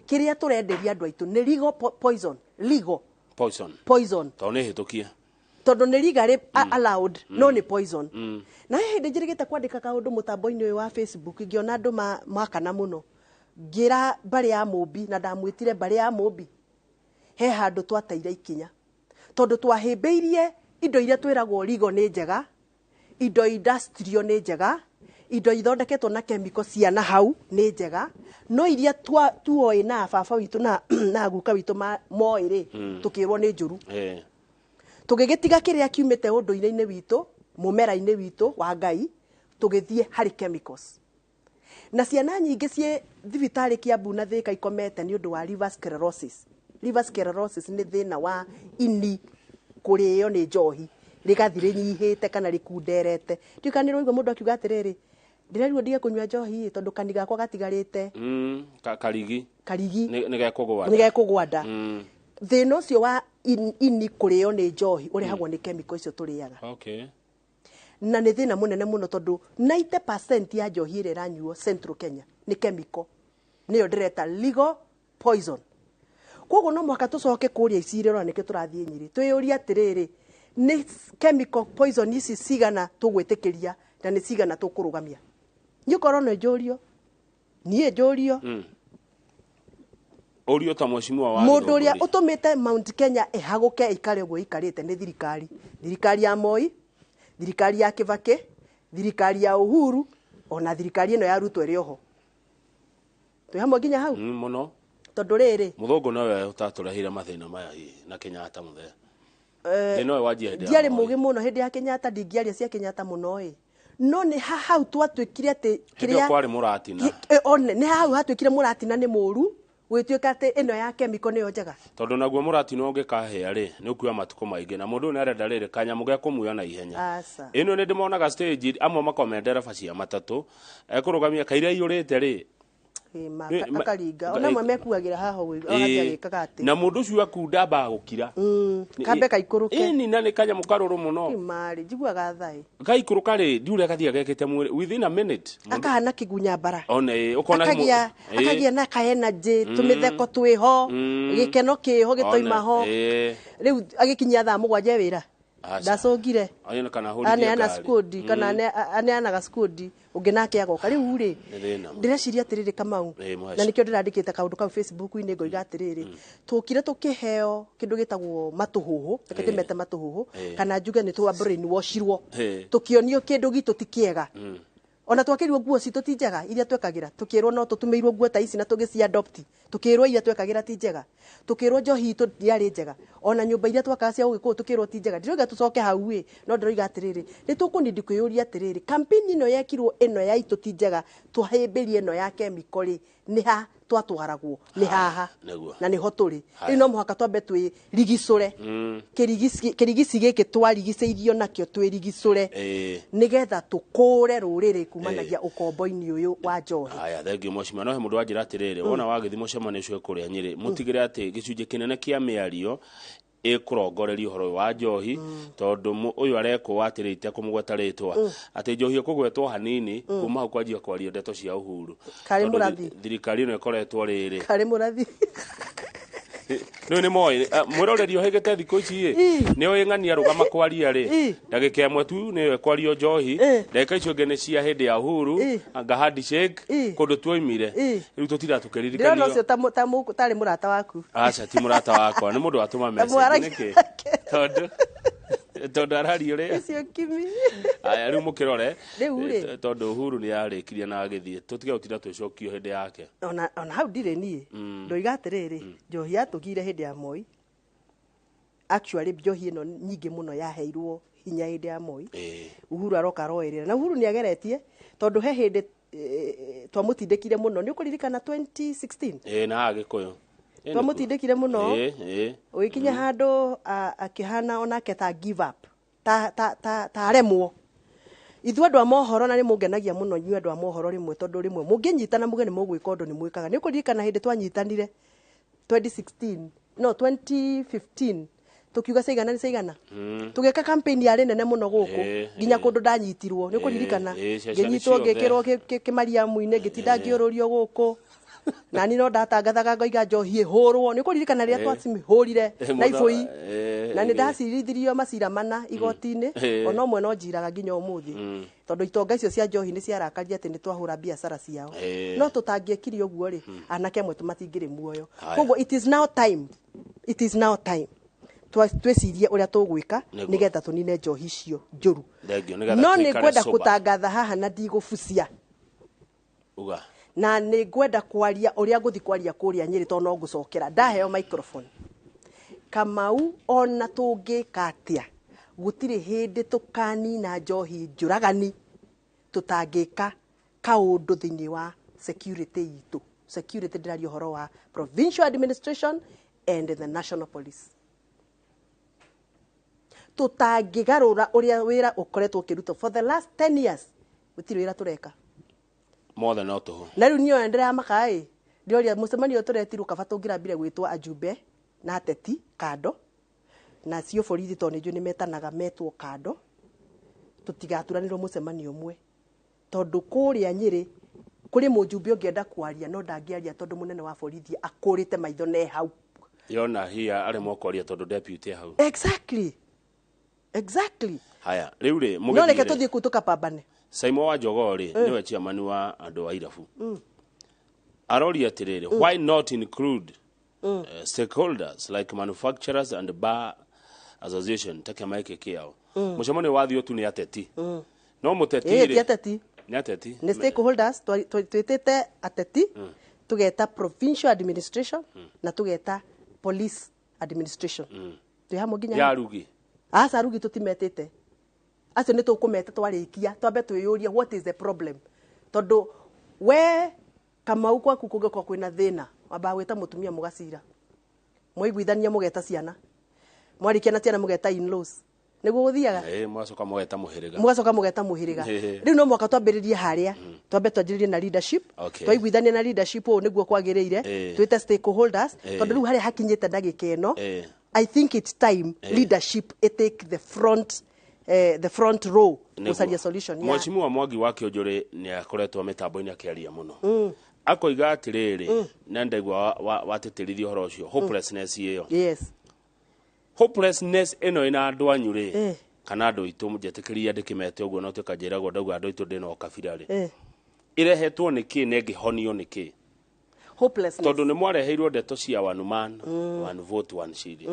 kĩrĩa tũrenderia andũ aitũ nĩ legal poison, legal Poison. Poison. Tondũ nĩ hĩtũkie. Tondũ nĩ legally allowed, no nĩ poison. Na he hĩndĩ njĩrĩgĩte kwandĩka kaũndũ mũtambo-inĩ ũyũ wa Facebook, ngĩona andũ makana mũno, ngĩra mbarĩ ya Mũmbi, na ndamwĩtire mbarĩ ya Mũmbi, he handũ twateire ikinya tondũ twahĩmbĩirie indo iria twĩragwo rigo nĩ njega, indo industrial nĩ njega, indo ithondeketwo na chemical cia na hau nĩ njega, no iria tuoĩ na baba witũ na guka witũ moĩ rĩ, tũkĩrwo nĩ njũru. Tũgĩgĩtiga kĩrĩa kiumĩte ũndũire-inĩ witũ, mũmera-inĩ witũ wa Ngai, tũgĩthiĩ harĩ chemicals. Na ciana nyingĩ ciĩ thibitarĩ Kiambu na Thĩka ikomete nĩ ũndũ wa liver sclerosis. Liver sclerosis nĩ thĩna wa ini kũrĩo nĩ njohi, rĩgathi rĩnyihĩte kana rĩkunderete. Ndiũĩ kana nĩ ũraigua mũndũ akiuga atĩrĩrĩ, ndĩrerirwo ndige kũnyua njohi tondũ kani gakwa gatigarĩte Karigi. Karigi. Nĩ gekũgwa. Nĩ gekũgwa nda. Thĩna ũcio wa ini kũrĩo nĩ njohi ũrehagwo nĩ chemical icio tũrĩaga. Na nĩ thĩna mũnene mũno tondũ 90% ya njohi ĩrĩa ĩranyuo Central Kenya nĩ chemical, nĩyo ndĩreta legal poison. Koguo no mũhaka tũcoke kũrĩa icirĩro, na nĩkĩo tũrathiĩ Nyĩrĩ, twĩyũrie atĩrĩrĩ, nĩ chemical poison ici cigana tũgwĩtĩkĩria na nĩ cigana tũkũrũgamia? Niĩ korwo no njũrio, niĩ njũrio, Ũrio ta mheshimiwa wa mũndũ ũrĩa Gĩthũngũri. ũtũmĩte Mount Kenya ĩhagũke ĩikare ũguo ĩikarĩte nĩ thirikari, thirikari ya Moi, thirikari ya Kibaki, thirikari ya Uhuru, ona thirikari ĩno ya Ruto ĩrĩ oho. Twĩ hamwe nginya hau? Mũno. Tondũ rĩrĩ, Mũthũngũ nowe ũtatũreheire mathĩna maya hihi na Kenyatta mũthee. Thĩna ũyũ wanjia hĩndĩ ya ndiarĩ Moi. mũgĩ mũno hĩndĩ ya Kenyatta, ndingĩaria cia Kenyatta mũno ĩ, no nĩ hau twatuĩkire atĩ Hĩndĩ ĩyo kwarĩ mũratina. One nĩ hau hatuĩkire mũratina nĩ mũru, gũgĩtuĩka atĩ ĩno ya chemical nĩyo njega. Tondũ naguo mũratina ũngĩkahĩa rĩ, nĩ ũkuoya matukũ maingĩ, na mũndũ ũyũ nĩarenda rĩrĩ kanyamũ ge kũmuoya na ihenya. Aca. Ĩno nĩ ndĩmonaga stage amwe makomee ndereba cia matatũ, ekũrũgamia kaira iyũrĩte rĩ, Akaringa ona amwe mekuagĩra haha ũguo, agathiĩ agĩkaga atĩ na mũndũ ũcio akunda ambaga gũkira. Kambe kaikũrũke. Ĩni, na nĩ kanyamũ karũrũ mũno. Marĩ njiguaga thaĩ. Gaikũrũka rĩ, ndiũrĩa gathiaga gekĩte mwĩrĩ within a minute. Akahana kĩgunya mbara. One ũkona Akagia akagia na ka energy, tũmĩtheko twĩho, gĩkeno kĩho gĩtoima ho. Rĩu agĩkinyia thaa 7 wĩra. Aca. Ndacũngire. Ayo kana hũrithie Aneana ngari. skudi kana aneanaga skudi ũngĩ nake agoka rĩu rĩ. Nĩ thĩna. Ndĩreciria atĩrĩrĩ, Kamau, Mũheci. na nĩkĩo ndĩrandĩkĩte kaũndũ kau Facebook-inĩ, ngoiga atĩrĩrĩ, tũkire tũkĩheo kĩndũ gĩtagwo matũhũhũ, reke ndĩmete matũhũhũ, kana njuge nĩ twa brainwashirwo, tũkĩonio kĩndũ gitũ ti kĩega. Ona twakĩrirwo nguo citũ ti njega iria twekagĩra, tũkĩrwo no tũtumĩirwo nguo ta ici na tũgĩci adopt, tũkĩrwo iria twekagĩra ti njega, tũkĩrwo njohi itũ ndiarĩ njega, ona nyũmba iria twakaga cia ũgĩkũyũ tũkĩrwo ti njega. Ndiroiga tũcoke hau ĩ, no ndĩroiga atĩrĩrĩ, nĩ tũkũnindi kwĩyũria atĩrĩrĩ, campaign ĩno yekirwo ĩno ya itũ ti njega, twahĩmbĩrie ĩno ya chemical rĩ, nĩ ha twatwaragwo? Nĩ haha. Nĩguo. Na nĩho tũrĩ rĩu. No mũhaka twambe twĩrigicũre kĩrigici gĩkĩ twarigicĩirio nakĩo, twĩrigicũre nĩgetha tũkũre rũrĩrĩ kumanagia ũkombo-inĩ ũyũ wa njohi. Haya, thengiũ mheshimiwa. No he mũndũ wanjĩra atĩrĩrĩ, wona wagĩthiĩ mũcemanio ũcio kũrĩa Nyĩrĩ, mũtigĩre atĩ gĩcunjĩ kĩnene kĩa mĩario ĩkũrongoreria ũhoro ũyũ wa njohi, tondũ ũyũ arekwo atĩrĩ, itekũmũgweta rĩtwa, atĩ njohi ĩkũgwetwo hanini, kuma hau kwanjia kwario ndeto cia Uhuru. Karĩ Tondũ mũrathi. Thirikari ĩno ĩkoretwo rĩrĩ Karĩ mũrathi. Rĩu nĩ moĩ mwĩroreri ũhĩgĩte thikũ ici ĩ, nĩ oĩ ng'ania rũgama kwaria rĩ, ndagĩka ĩmwe tu nĩyo ĩkwario njohi, ndagĩka icio ingĩ nĩ cia hĩndĩ ya Uhuru, anga handshake, kũndũ tuoimire. Rĩu tũtira Ndĩrona tũkĩririkanio. ũcio tarĩ mũrata waku. Aca, ti mũrata wakwa, nĩ mũndũ watũma message. Mwaragia Nĩkĩ? Tondũ araria ũrĩa Ũcio kimi. Aya, rĩu mũkĩrore. Rĩu rĩ. Tondũ Uhuru nĩ arĩkirie na agĩthiĩ, tũtige gũtinda twĩcokio hĩndĩ yake. Ona hau ndirĩ niĩ ndoiga atĩrĩrĩ, njohi yatũgire hĩndĩ ya Moi. Actually, njohi ĩno nyingĩ mũno yaheirwo hinya hĩndĩ ya Moi. Uhuru aroka aroerera, na Uhuru nĩ ageretie, tondũ he hĩndĩ twamũtindĩkire mũno, nĩ ũkũririkana 2016? Ĩĩ, na haha Gĩkũyũ. Ĩĩ, Twamũtindĩkire mũno. Ĩĩ. Ũgĩkinya handũ akĩhana onake ta give up, ta aremwo. Ithuĩ andũ a mohoro, na nĩ mũngenagia mũno inyuĩ andũ a mohoro rĩmwe, tondũ rĩmwe mũngĩnyitana muge nĩ mũgwĩka ũndũ, nĩ mwĩkaga. Nĩ ũkũririkana hĩndĩ twanyitanire 2016, no 2015, tukiuga caigana nĩ caigana, tũgĩka campaign yarĩ nene mũno gũkũ, nginya kũndũ ndanyitirwo, nĩ ũkũririkana? Ĩĩ, ceceni Ngĩnyitwo, ciothe. ngĩkĩrwo kĩmariamu-inĩ, ngĩtinda ngĩũrũrio gũkũ. Nani no ndatangathaga ngoiga njohi ĩhũrwo. Nĩ ũkũririkana rĩrĩa twacimĩhũrire na ibũi, na nĩ ndacirithirio macira mana igoti-inĩ. Ona ũmwe no njiraga nginya ũmũthĩ, tondũ itonga icio cia njohi nĩ ciarakaria atĩ nĩ twahũra biacara ciao. No tũtangĩekire ũguo rĩ, anake amwe matingĩrĩ muoyo. Koguo it is now time, it is now time twĩcirie ũrĩa tũgwĩka nĩgetha tũnine njohi icio njũru. Thengiũ, nĩgetha No nĩ tũikare ngwenda sober. gũtangatha haha na ndigũbucia. Uga. Na nĩ ngwenda kwaria ũrĩa ngũthi kwaria kũrĩa Nyĩrĩ, tondũ no ngũcokera ndaheo microphone. Kamau, ona tũngĩka atĩa, gũtirĩ hĩndĩ tũkanina njohi njũragani tũtangĩka kaũndũ thĩinĩ wa security itũ. Security, ndĩraria ũhoro wa provincial administration and the national police. Tũtangĩgarũra ũrĩa wĩra ũkoretwo ũkĩrutwo for the last 10 years, gũtirĩ wĩra tũreka. Mothe no tũhũ. Na rĩu niĩ ndĩramaka ĩ, ndĩroria mũcemanio ũyũ tũretirwo, kaba tũngĩrambire gwĩtwo ajumbe na ateti kando na cio borithi, tondũ nĩ njũĩ nĩ metanaga metwo kando, tũtigaturanĩrwo mũcemanio ũmwe, tondũ kũrĩa Nyĩrĩ kũrĩ mũjumbe ũngĩenda kwaria no ndangĩaria tondũ mũnene wa borithi akũrĩte maitho ne hau. Yona hia aremwo kwaria tondũ deputy e hau. Exactly. Haya, rĩu rĩ, No reke mũgĩthiĩ rĩ, tũthiĩ kuu tũkapambane. Saimo wa Jogoo rĩ, nĩwe chairman wa andũ a irabu, aroria atĩrĩrĩ, why not include stakeholders like manufacturers and bar association ta kĩama gĩkĩ kĩao? Mũcemanio wathiĩ tu nĩ ateti, no mũteti Ĩĩ, rĩ ti ateti. Nĩ ateti. Nĩ stakeholders. Twĩtĩte ateti, tũgeta provincial administration na tũgeta police administration. Twĩ hamwe nginya ya hau? rugi. Aca, rugi tũtimetĩte. Acio nĩ tũkũmeta twarĩkia. Twambe twĩyũrie what is the problem, tondũ we Kamau, kwaku kũngĩkorwo kwĩna thĩna, wambaga gwĩta mũtumia mũgacira, mwaiguithania mũgeta ciana, mwarĩkia na ciana mũgeta in-laws. Nĩguo gũthiaga. Mwacoka mũgeta mũhĩrĩga. Mũgacoka mũgeta mũhĩrĩga. Rĩu no mwaka twambĩrĩrie harĩa, twambe twanjĩrĩrie na leadership. Twaiguithania na leadership ũũ nĩguo kwagĩrĩire, twĩte stakeholders, tondũ rĩu harĩa hakinyĩte ndagĩka ĩno, I think it's time leadership it take the front row gũcaria solution ya Mheshimiwa Mwangi wa Kĩũnjũrĩ nĩ akoretwo mĩtambo-inĩ akĩaria mũno, akoiga atĩrĩrĩ, na ndaigua watĩtĩrithia ũhoro ũcio, hopelessness ĩyo. Hopelessness ĩno ĩna andũ anyu rĩ, kana andũ aitũ, njetĩkĩria ndĩkĩmete ũguo, no tuĩka njĩragwo ndauga andũ aitũ ndĩna ũkabira rĩ, ĩrehetwo nĩ kĩ na ĩngĩhonio nĩ kĩ? Hopelessness. Tondũ nĩ mwareheirwo ndeto cia one man, one vote, one shilling.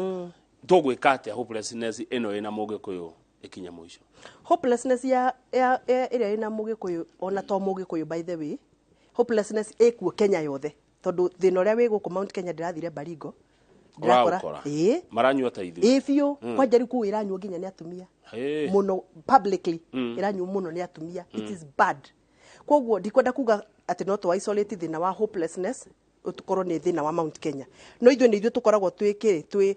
Tũgwĩka atĩa hopelessness ĩno ĩna mũgĩkũyũ ĩkinye mũico? Hopelessness ya ĩrĩa ĩna mũgĩkũyũ, ona to mũgĩkũyũ by the way, hopelessness ĩkuo Kenya yothe, tondũ thĩna ũrĩa wĩ gũkũ Mount Kenya, ndĩrathire Baringo, ndĩrakora Ũraũkora ĩĩ. Maranyua ta ithuĩ. Ĩ biũ. Kwanja rĩu kũu ĩranyuo nginya nĩ atumia mũno, publicly ĩranyuo mũno nĩ atumia. It is bad. Koguo ndikwenda kuga atĩ no tũ isolate thĩna wa hopelessness ũkorwo nĩ thĩna wa Mount Kenya, no ithuĩ nĩ ithuĩ tũkoragwo twĩ kĩ twĩ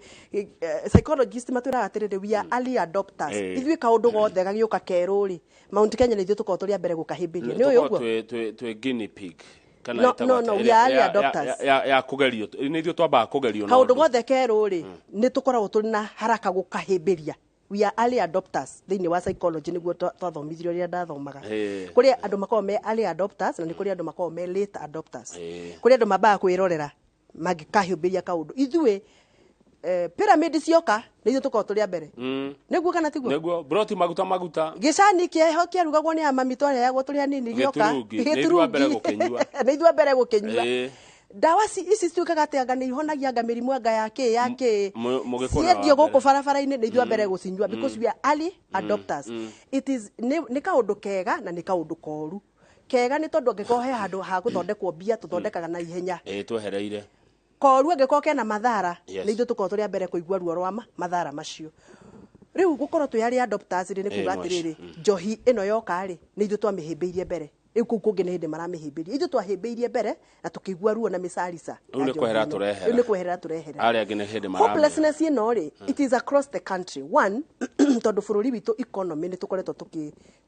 psychologist matwĩraga atĩrĩrĩ, we are early adopters. Ithuĩ kaũndũ gothe gagĩũka kerũ rĩ, Mount Kenya nĩ ithuĩ tũkoragwo tũrĩ a mbere gũkahĩmbĩria. Nĩ ũyũ Tũkoragwo ũguo. twĩ guinea pig kana No, ĩtagwo no, atĩa? no, we Ĩrĩa- are early adopters. ya kũgerio, nĩ ithuĩ twambaga kũgerio na Kaũndũ ũndũ. gothe kerũ rĩ, nĩ tũkoragwo tũrĩ na haraka gũkahĩmbĩria. We are early adopters. Thĩinĩ wa psychology nĩguo twathomithirio rĩrĩa ndathomaga. Kũrĩ andũ makoragwo me early adopters na nĩ kũrĩ andũ makoragwo me late adopters. Kũrĩ andũ mambaga kwĩrorera mangĩkahĩmbĩria kaũndũ. Ithuĩ pyramid cioka nĩ ithuĩ tũkoragwo tũrĩ a mbere. Nĩguo kana tiguo? Nĩguo broti maguta maguta. Gĩcani kĩeho kĩarugagwo nĩ amami, twaheagwo tũrĩ anini, gĩoka. Gĩturungi. Nĩ ithuĩ a mbere gũkĩnyua. Nĩ ithuĩ a mbere gũkĩnyua. Ndawa ici cituĩkaga atĩ anga nĩ ihonagia anga mĩrimũ anga ya kĩ ya kĩ. Mũgĩkũyũ nĩ Ciendio wa mbere. gũkũ barabara-inĩ, nĩ ithuĩ a mbere gũcinyua because we are early adopters. It is nĩ kaũndũ kega na nĩ kaũndũ koru. Kega nĩ tondũ angĩkorwo he handũ ha gũthondekwo mbia, tũthondekaga na ihenya. Twehereire. Koru angĩkorwo kena mathara, nĩ ithuĩ tũkorwo tũrĩ a mbere kũigua ruo rwa mathara macio. Rĩu gũkorwo twĩ arĩ adopters rĩ, nĩ kuga mwaci. atĩrĩrĩ, njohi ĩno yoka rĩ, nĩ ithuĩ twamĩhĩmbĩirie mbere. Rĩu kũu kũngĩ nĩ hĩndĩ maramĩhĩmbĩria. Ithuĩ twahĩmbĩirie mbere na tũkĩigua ruo na mĩcarica Rĩu ya nĩ kwehera njohi ĩno. tũrehera. Rĩu nĩ kweherera tũreherera. Arĩa angĩ nĩ hĩndĩ maramenya. Hopelessness ĩno rĩ, it is across the country. One, tondũ bũrũri witũ economy nĩ tũkoretwo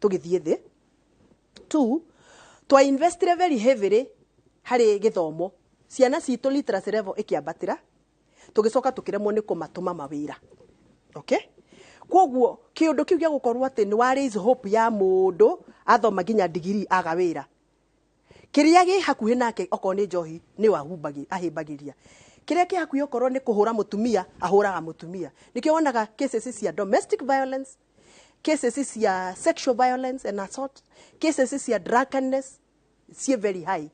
tũgĩthiĩ thĩ. Two, twa investire very heavily harĩ gĩthomo, ciana citũ literacy level ĩkĩambatĩra, tũgĩcoka tũkĩremwo nĩ kũmatũma mawĩra. Okay, koguo kĩũndũ kĩu gĩa gũkorwo atĩ nĩ wa raise hope ya mũndũ athoma nginya digiri aga wĩra. Kĩrĩa gĩ hakuhĩ nake okorwo nĩ njohi nĩ ahĩmbagĩria. Kĩrĩa kĩ hakuhĩ okorwo nĩ kũhũra mũtumia ahũraga mũtumia. Nĩkĩo wonaga cases cia domestic violence, cases cia sexual violence and assault, cases cia drunkenness ciĩ very high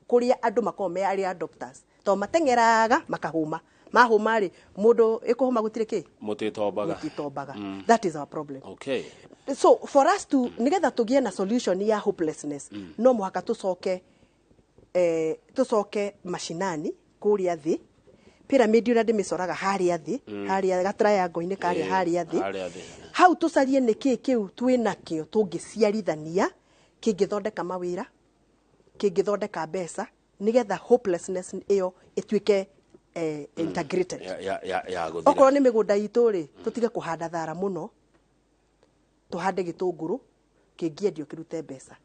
kũrĩa andũ makoragwo me arĩ adopters to mateng'eraga makahũma mahũma rĩ mũndũ ĩkũhũma gũtirĩ kĩ Mũtĩtombaga. Mũtĩtombaga. That is our problem. Okay. So for us to nigetha tũgĩe na solution ya hopelessness, no mũhaka tũcoke tũcoke mashinani kũrĩa thĩ, pyramid ũrĩa ndĩmĩcoraga harĩa thĩ, harĩa gatriangle-inĩ karĩa harĩa thĩ, harĩa thĩ. Hau tũcarie nĩkĩ kĩu twĩnakĩo tũngĩciarithania kĩngĩthondeka mawĩra, kĩngĩthondeka mbeca, nigetha hopelessness ĩyo ĩtuĩke integrated. Ya gũthira. Okorwo nĩ mĩgũnda itũ rĩ, tũtige kũhanda thara mũno, tũhande gĩtũngũrũ kĩngĩendio kĩrute mbeca.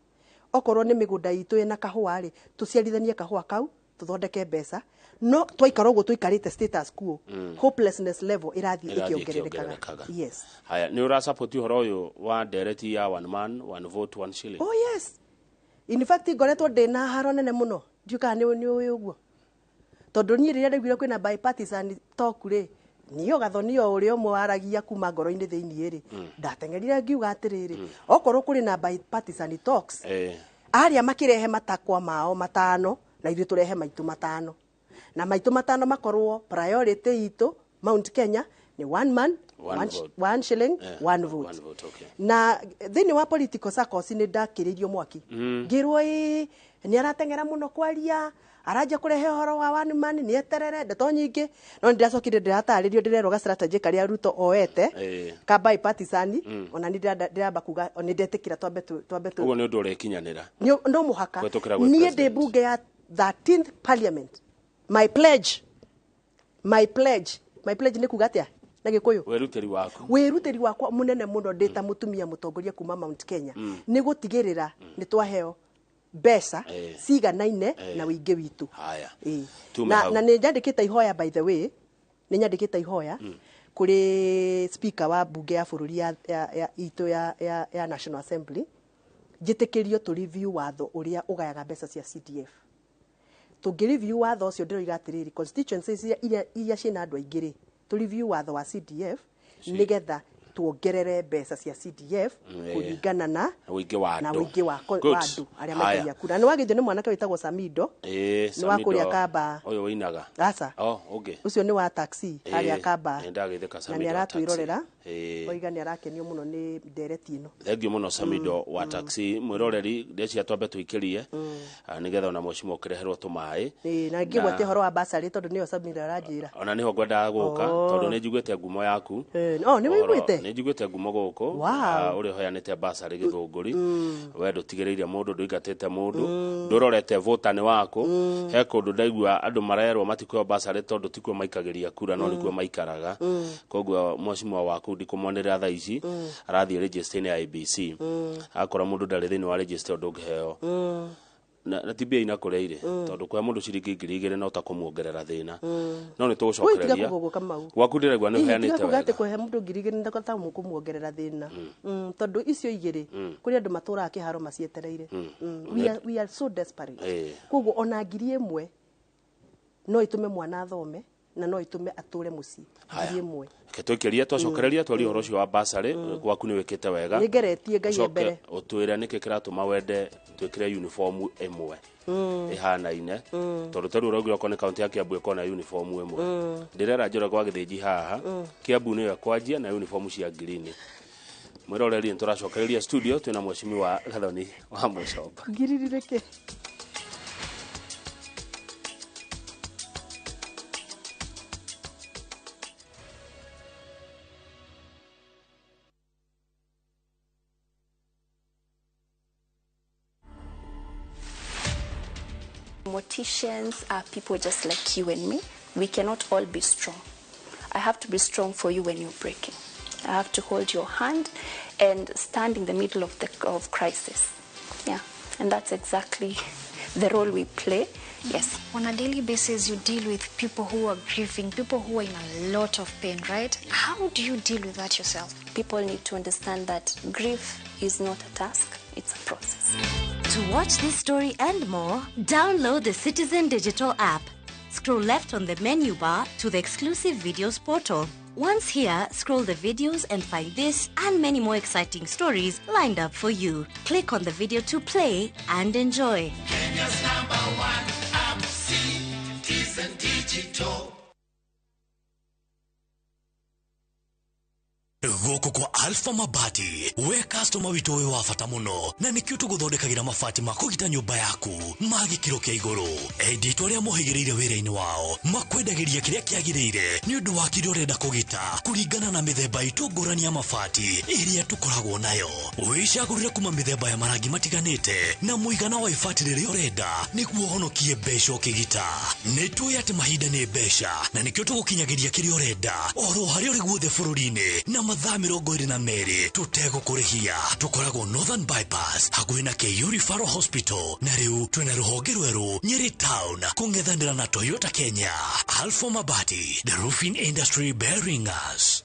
Okorwo nĩ mĩgũnda itũ ĩna kahũa rĩ, tũciarithanie kahũa kau tũthondeke mbeca. No twaikara ũguo tũikarĩte status quo, hopelessness level ĩrathiĩ ĩkĩongererekaga. Yes. Haya, nĩ ũrasupport ũhoro ũyũ wa ndereti ya one man one vote one shilling? Oh yes. In fact ngoretwo ndĩna haro nene mũno, ndiũ kana nĩ ũĩ ũguo, tondũ niĩ rĩrĩa ndaiguire kwĩna bipartisan talk rĩ, niĩ Gathoni o ũrĩa ũmwe waragia kuma ngoro-inĩ thĩiniĩ rĩ, ndateng'erire ngiuga atĩrĩrĩ, okorwo kũrĩ na bipartisan talks, arĩa makĩrehe matakwa mao matano na ithuĩ tũrehe maitũ matano, na maitũ matano makorwo priority itũ Mount Kenya ni one man one vote. One shilling, one vote. One vote, okay. Na thĩinĩ wa political circles nĩ ndakĩrĩirio mwaki, ngĩrwo ĩ nĩ arateng'era mũno kwaria, aranjia kũrehe ũhoro wa one man, nĩ eterere ndeto nyingĩ. No nĩ ndĩracokire ndĩratarĩrio ndĩrerwo ga strategy karĩa Ruto oete ka bipartisan, ona nĩ ndĩramba kuga nĩ ndetĩkĩra twambe ũguo nĩ ũndũ ũrekinyanĩra. No mũhaka Kũhetũkĩra gwĩ niĩ ndĩ president. bunge ya 13th parliament, my pledge nĩ kuga atĩa na Gĩkũyũ? Wĩrutĩri waku. Wĩrutĩri wakwa mũnene mũno ndĩ ta mũtumia mũtongoria kuma Mount Kenya nĩ gũtigĩrĩra nĩ twaheo mbeca ciganaine na ũingĩ witũ. Haya. Tume hau. Na nĩ nyandĩkĩte ihoya, by the way, nĩ nyandĩkĩte ihoya kũrĩ speaker wa bunge ya bũrũri ya itũ ya National Assembly, njĩtĩkĩrio tũ review watho ũrĩa ũgayaga mbeca cia CDF. Tũngĩ review watho ũcio, ndĩroiga atĩrĩrĩ, constituencies iria ciĩna andũ aingĩ rĩ, tũ review watho wa CDF nĩgetha tuongerere mbeca cia CDF kũringana na ũingĩ wa na andũ. ũingĩ wa Good. wa andũ arĩa Haya. maikagia kura. Na nĩwagĩthio nĩ mwanake wĩtagwo Samido, nĩ wa Samido, kũrĩa Kamba. Ũyũ wĩinaga. Aca. Oh, ũngĩ. Ũcio nĩ wa taxi harĩa Kamba. Nĩ ndagĩthĩka Na Samido nĩ wa taxi. aratwĩrorera, oiga nĩ arakenio mũno nĩ ndereti ĩno. Thengiũ mũno Samido wa taxi. Mwĩroreri, ndĩcia twambe tũikĩrie nĩgetha ona mheshimiwa ũkĩreherwo tũmaĩ. Na ngĩgwatia ũhoro wa basarĩ tondũ nĩyo Samido aranjĩra. Ona nĩho ngwendaga gũka, tondũ nĩ njiguĩte ngumo yaku. Oh, nĩ wĩiguĩte? Nĩ njiguĩte ngumo gũkũ. Wow. Ũrĩa ũheanĩte basarĩ Gĩthũngũri, we ndũtigĩrĩire mũndũ, ndũingatĩte mũndũ, ndũrorete vota nĩ waku. He kũndũ ndaigua andũ marerwo matikũheo basarĩ tondũ tikuo maikagĩria kura, no nĩkuo maikaraga. Koguo mheshimiwa waku ndikũmonera thaa ici arathiĩ register-inĩ ya ABC, akora mũndũ ndarĩ thĩinĩ wa register ndũngĩheo na ti mbia inakũrĩa irĩ, tondũ kũhe mũndũ ciringi 2,000 no ta kũmuongerera thĩna. No nĩ Ui, tiga tũgũcokereria kuga ũguo Kamau. Gwaku ndĩraigua nĩ Hihi tiga ũheanĩte kuga atĩ wega. kũhe mũndũ 2,000 nĩ ta kũmuongerera thĩna, tondũ icio igĩrĩ kũrĩ andũ matũraga kĩharo macietereire. We are so desperate. Koguo ona 1,000 no ĩtũme mwana athome na no ĩtũme atũre mũciĩ. 1,000. Reke tũikĩrie, twacokereria twarie ũhoro ũcio wa basarĩ gwaku. Nĩ wĩkĩte wega. Nĩngeretie Ngai e Ũcoke mbere. ũtwĩre nĩkĩ kĩratũma wende twĩkĩre uniform ĩmwe ĩhanaine, tondũ tarĩu ũraugire okorwo nĩ kaunti ya Kiambu ĩkorwo na uniform ĩmwe. Ndĩrera Njoroge wa Gĩthĩnji haha Kiambu nĩyo ĩkwanjia na uniform cia ngirini. Mwĩroreri, nĩ tũracokereria studio, twĩna mheshimiwa Gathoni wa Mũcomba. Ngiriri nĩkĩ? Morticians are people just like you and me. We cannot all be strong. I have to be strong for you when you're breaking. I have to hold your hand and stand in the middle of the of crisis. Yeah, and that's exactly the role we play. Yes. On a daily basis, you deal with people who are grieving, people who are in a lot of pain, right? How do you deal with that yourself? People need to understand that grief is not a task, it's a process. To watch this story and more, download the Citizen Digital app. Scroll left on the menu bar to the exclusive videos portal. Once here, scroll the videos and find this and many more exciting stories lined up for you. Click on the video to play and enjoy. Kenya's number one app, Citizen Digital. Gũkũ kwa Alpha Mabati, we customer witũ wĩ wa bata mũno, na nĩkĩo tũgũthondekagĩra mabati ma kũgita nyũmba yaku ma gĩkĩro kĩa igũrũ. Endia itũ arĩa mohĩgĩrĩire wĩra-inĩ wao makwendagĩria kĩrĩa kĩagĩrĩire nĩ ũndũ wa kĩrĩa ũrenda kũgita kũringana na mĩthemba itũ ngũrani ya mabati ĩrĩa tũkoragwo nayo. Wĩcagũrĩre kuma mĩthemba ya marangi matiganĩte na mũigana wa ibati rĩrĩa ũrenda nĩguo ũhonokie mbeca ũkĩgita. Nĩ tũĩ atĩ mahinda nĩ mbeca na nĩkĩo tũgũkinyagĩria kĩrĩa ũrenda oro harĩa ũrĩ guothe bũrũri-inĩ na mathaa 22 tũtegũkũrĩhia. Tũkoragwo Northern Bypass hakuhĩ na KU Referral Hospital, na rĩu twĩna rũhonge rwerũ Nyeri Town kũng'ethanĩra na Toyota Kenya. Alpha Mabati, the roofing industry bearing us.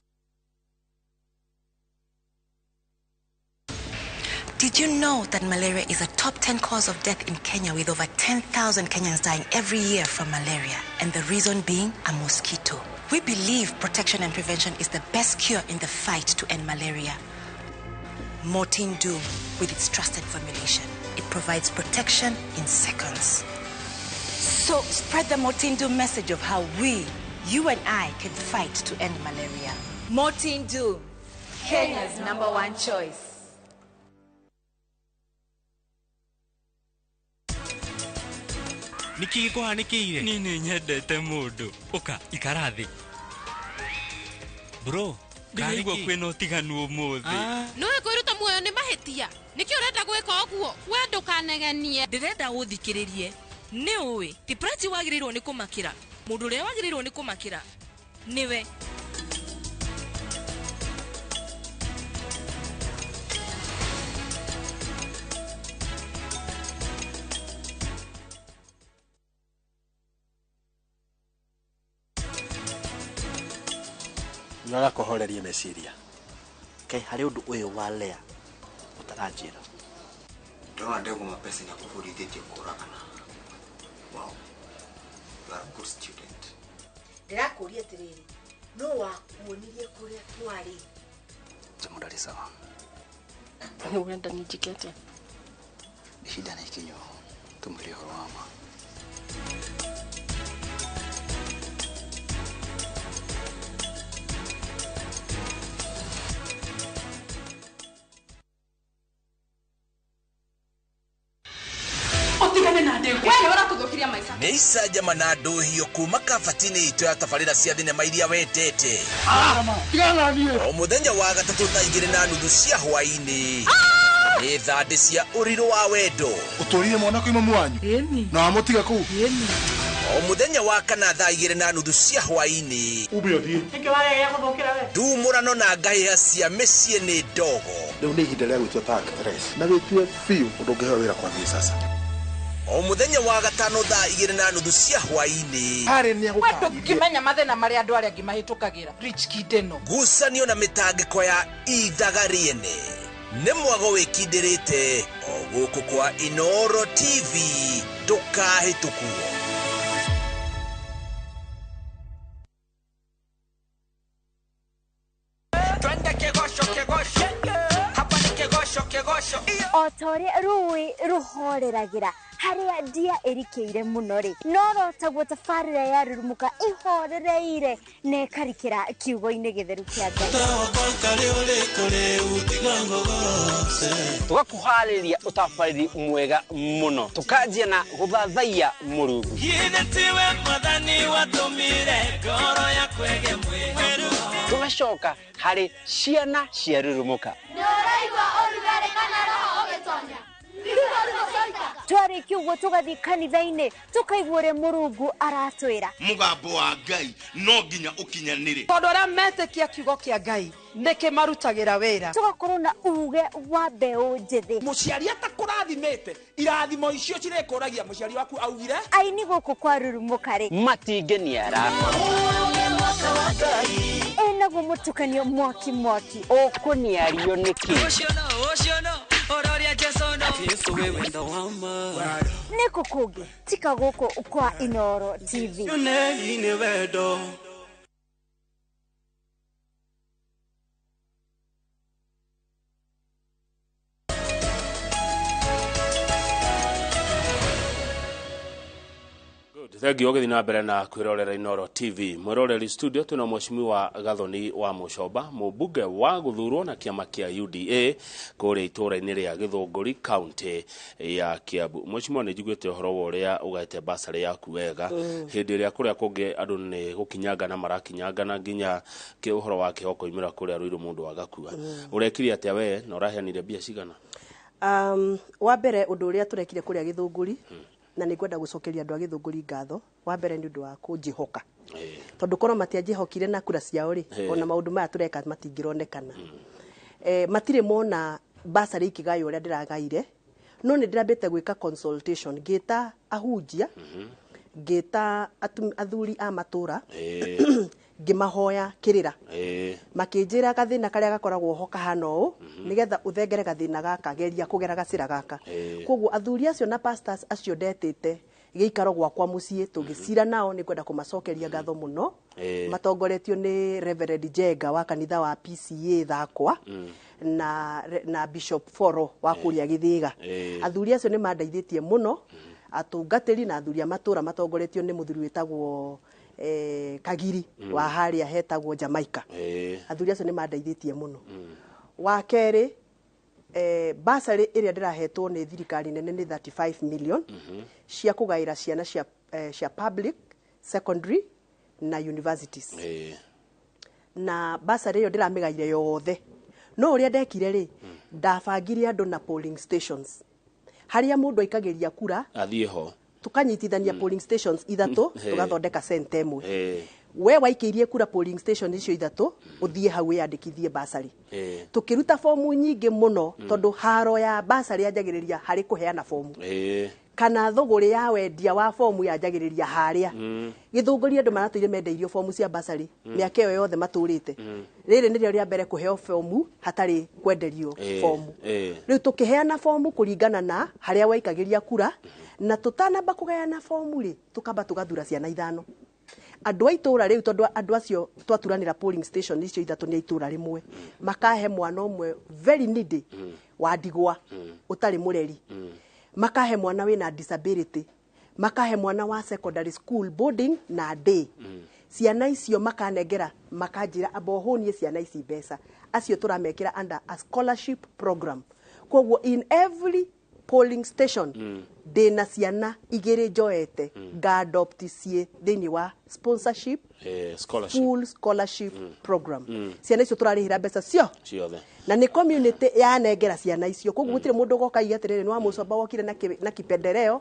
Did you know that malaria is a top 10 cause of death in Kenya, with over 10,000 Kenyans dying every year from malaria, and the reason being a mosquito? We believe protection and prevention is the best cure in the fight to end malaria. Mortein Doom, with its trusted formulation, it provides protection in seconds. So spread the Mortein Doom message of how we, you and I, can fight to end malaria. Mortein Doom, Kenya's number one choice. Niki gĩkũhanĩkĩire? Niĩ nĩ nyendete mũndũ. Ũka ikara thĩ. Bro, ndĩraigua kwĩna ũtiganu ũmũthĩ. Nĩũĩ kwĩruta muoyo nĩ mahĩtia. Nĩkĩ ũrenda gwĩka ũguo? We ndũkanegenie. Ndĩrenda ũthikĩrĩrie. Nĩ ũĩ ti Prati wagĩrĩirwo nĩ kũmakĩra. Mũndũ ũrĩa wagĩrĩirwo nĩ kũmakĩra nĩwe. Nara kũhoreria meciria. Kai harĩ ũndũ ũyũ wa Lea ũtaranjĩra. Ndona ndegwa mapesa na kũbundithĩtie kũragana. Wow. You are a good student. Ndĩrakũria atĩrĩrĩ, no wakuonirie kũrĩa twarĩ? Mũndũ arĩ sawa. Nĩ ũrenda njĩke atĩa? Ihinda nĩ ikinyu tũmwĩre ũhoro wa ma. Nĩ icanjama na ndũhio kuma kabati-inĩ itũ ya tabarĩra cia thinema iria wendete. O mũthenya wa gatatũ thaa 2:30 cia hwaĩ-inĩ nĩ thandĩ cia ũrirũ wa wendo. Ũtũrire mwana kwĩ mamu wanyu na wamũtiga kũu. O mũthenya wa kana thaa 2:30 cia hwaĩ-inĩ ndumũrano na ngahĩha cia mĩciĩ nĩ ndogo. Rĩu nĩ ihinda rĩa gwĩtua ta actress na wĩtue biũ ũndũ ũngĩheo wĩra kwambia sasa. O mũthenya wa gatano thaa 2:30 cia hwaĩ-inĩ ndũngĩmenya mathĩna marĩa andũ arĩa angĩ mahĩtũkagĩra. Rich Kid ĩno ngucanio na mĩtangĩko ya ithaga rĩene nĩ mwago wĩkindĩrĩte o gũkũ kwa Inoro TV ndũkahĩtũkwo. O ta ũrĩa rũĩ rũhoreragira harĩa ndia ĩrikĩire mũno rĩ, no rotaguo tabarĩra ya Rurumuka ĩhorereire na ĩkarikĩra kiugo-inĩ gĩtheru kĩa Ngai. Tũgakũharĩria ũtabarĩri mwega mũno, tũkanjia na gũthathaiya Mũrungu. Tũgacoka harĩ ciana cia Rurumuka. Twarĩkia ũguo tũgathiĩ kanitha-inĩ tũkaigua ũrĩa Mũrungu aratwĩra. Mũgambo wa Ngai no nginya ũkinyanĩre. Tondũ arĩa metĩkia kiugo kĩa Ngai nĩkĩmarutagĩra wĩra. Tũgakorwo na uge wa mbeũ njĩthĩ. Mũciari atakũrathimĩte irathimo icio cirĩkũragia mũciari waku augire. Aini gũkũ kwa Rurumuka rĩ matingĩniara. Ĩnaguo mũtukanio mwaki mwaki ũkũniario nĩkĩ? Nĩ kũ kũngĩ tika gũkũ kwa Inoro TV. Thengiũ ũgĩthiĩ na mbere na kwĩrorera Inoro TV. Mwĩroreri studio twĩna mheshimiwa Gathoni wa Mũcomba, mũmbunge wa gũthurwo na kĩama kĩa UDA kũrĩa itũũra-inĩ rĩa Gĩthũngũri kaunti ya Kiambu. Mheshimiwa, nĩ njiguĩte ũhoro wa ũrĩa ũgaĩte basarĩ yaku wega. Hĩndĩ ĩrĩa kũrĩa kũngĩ andũ nĩ gũkinyangana marakinyangana nginya ũhoro wa kĩhoko imĩra kũrĩa Ruiru mũndũ agakua. Ũrekire atĩa we na ũraheanire mbia cigana? Wa mbere ũndũ ũrĩa tũrekire kũrĩa Gĩthũngũri, na nĩ ngwenda gũcokeria andũ a Gĩthũngũri ngatho. Wa mbere nĩ ũndũ wa kũnjĩhoka, tondũ korwo matianjĩhokire na kura ciao rĩ, ona maũndũ maya tũreka matingĩronekana. Matirĩ mona basarĩ ikĩgaywo ũrĩa ndĩragaire, no nĩ ndĩrambĩte gwĩka consultation, ngĩta ahunjia, ngĩta athuri a matũra, ngĩmahoya kĩrĩra, makĩnjĩra gathĩna karĩa gakoragwo ho kahana ũũ, nĩgetha ũthengere gathĩna gaka, geria kũgera gacĩra gaka. Koguo athuri acio na pastors acio ndetĩte gĩikaro gwakwa mũciĩ tũgĩcira nao, nĩ ngwenda kũmacokeria ngatho mũno. Matongoretio nĩ Reverend Jenga wa kanitha wa PCA Thakwa, na Bishop Foro wa kũrĩa Gĩthĩga. Athuri acio nĩ mandeithĩtie mũno, atungatĩri na athuri a matũra matongoretio nĩ mũthuri wĩtagwo Kagiri wa harĩa hetagwo Jamaica. Athuri acio nĩ mandeithĩtie mũno. Wa kerĩ, basarĩ ĩrĩa ndĩrahetwo nĩ thirikari nene nĩ 35 million cia kũgaĩra ciana cia public, secondary na universities. Na basarĩ ĩyo ndĩramĩgaire yothe, no ũrĩa ndekire rĩ, ndabangire andũ na polling stations harĩa mũndũ aikagĩria kura athiĩ ho, tukanyitithania polling stations ithatũ, tugathondeka center ĩmwe. We waikĩirie kura polling station icio ithatũ, ũthiĩ hau wĩyandĩkithie basarĩ. Tũkĩruta bomu nyingĩ mũno, tondũ haro ya basarĩ yanjagĩrĩria harĩ kũheana bomu, kana thũgũrĩ ya wendia wa bomu yanjagĩrĩria harĩa. Gĩthũngũri andũ maratũire mendeirio bomu cia basarĩ mĩaka ĩyo yothe matũrĩte. Rĩrĩ nĩrĩo rĩa mbere kũheo bomu hatarĩ kwenderio bomu. Rĩu tũkĩheana bomu kũringana na harĩa waikagĩria kura, na tũtanamba kũgayana bomu rĩ, tũkamba tũgathura ciana ithano andũ a itũra rĩu, tondũ andũ acio twaturanĩra polling station icio ithatũ nĩ a itũra rĩmwe, makahe mwana ũmwe very needy wa ndigwa ũtarĩ mũreri, makahe mwana wĩna disability, makahe mwana wa secondary school boarding na day. Ciana icio makanengera, makanjĩra amba ũhũnie ciana ici mbeca, acio tũramekĩra under a scholarship program. Koguo in every polling station ndĩna ciana igĩrĩ njoete nga-adopt ciĩ thĩinĩ wa sponsorship, scholarship, full scholarship program. Ciana icio tũrarĩhĩra mbeca cio ciothe, na nĩ community yanengera ciana icio. Koguo gũtirĩ mũndũ ũgoka aiga atĩrĩrĩ, nĩ wa Mũcomba wokire na kipendeleo,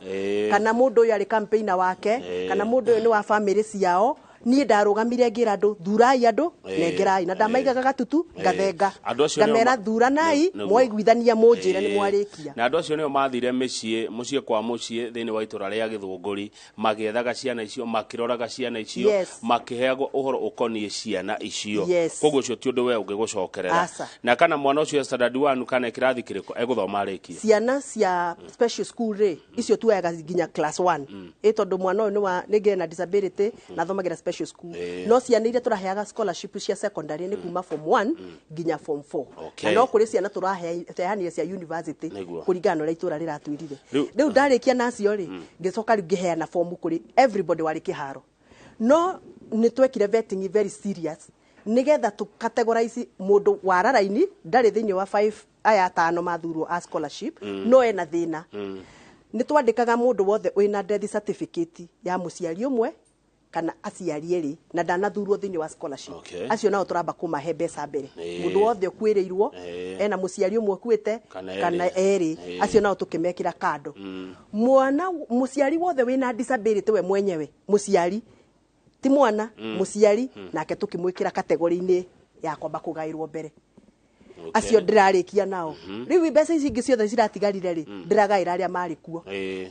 kana mũndũ ũyũ arĩ campaigner wake, kana mũndũ ũyũ nĩ wa family ciao. Niĩ ndarũgamire ngĩra andũ, thurai andũ, nengerai, na ndamaigaga gatutu ngathenga, Andũ acio nĩo ngamera thuranai, mwaiguithania mũnjĩre nĩ mwarĩkia. Na andũ acio nĩo mathire mĩciĩ mũciĩ kwa mũciĩ thĩinĩ wa itũra rĩa Gĩthũngũri, magĩethaga ciana icio, makĩroraga ciana icio, makĩheagwo ũhoro ũkoniĩ ciana icio. Koguo ũcio ti ũndũ we ũngĩgũcokerera. Aca. Na kana mwana ũcio e standard 1 kana e kĩrathi kĩrĩkũ egũthoma arĩkie. Ciana cia special school rĩ, icio tuoyaga nginya class 1, ĩ tondũ mwana ũyũ nĩ wa rĩngĩ ena disability na athomagĩra special school. No ciana iria tũraheaga scholarship cia secondary nĩ kuma form 1 nginya form 4. Na no kũrĩ ciana tũraheanire cia university kũringana na ũrĩa itũra rĩratwĩrire. Rĩu ndarĩkia nacio rĩ, ngĩcoka rĩu ngĩheana bomu kũrĩ everybody warĩ kĩharo. No nĩ twekire vetting very serious nĩgetha tũ categorize mũndũ wa raraini ndarĩ thĩinĩ wa 5 aya atano mathurwo a scholarship, no ena thĩna. Nĩ twandĩkaga mũndũ wothe wĩna death certificate ya mũciari ũmwe kana aciari erĩ na ndanathurwo thĩinĩ wa scholarship. Acio nao tũramba kũmahe mbeca mbere. Mũndũ wothe ũkuĩrĩirwo, ena mũciari ũmwe ũkuĩte Kana kana erĩ. erĩ, acio nao tũkĩmekĩra kando. Mwana mũciari wothe wĩna disability we mwenyewe, mũciari ti mwana, mũciari nake tũkĩmwĩkĩra kategori-inĩ ya kwamba kũgaĩrwo mbere. Acio ndĩrarĩkia nao. Rĩu mbeca ici ingĩ ciothe ciratigarire rĩ, ndĩragaĩra arĩa marĩ kuo.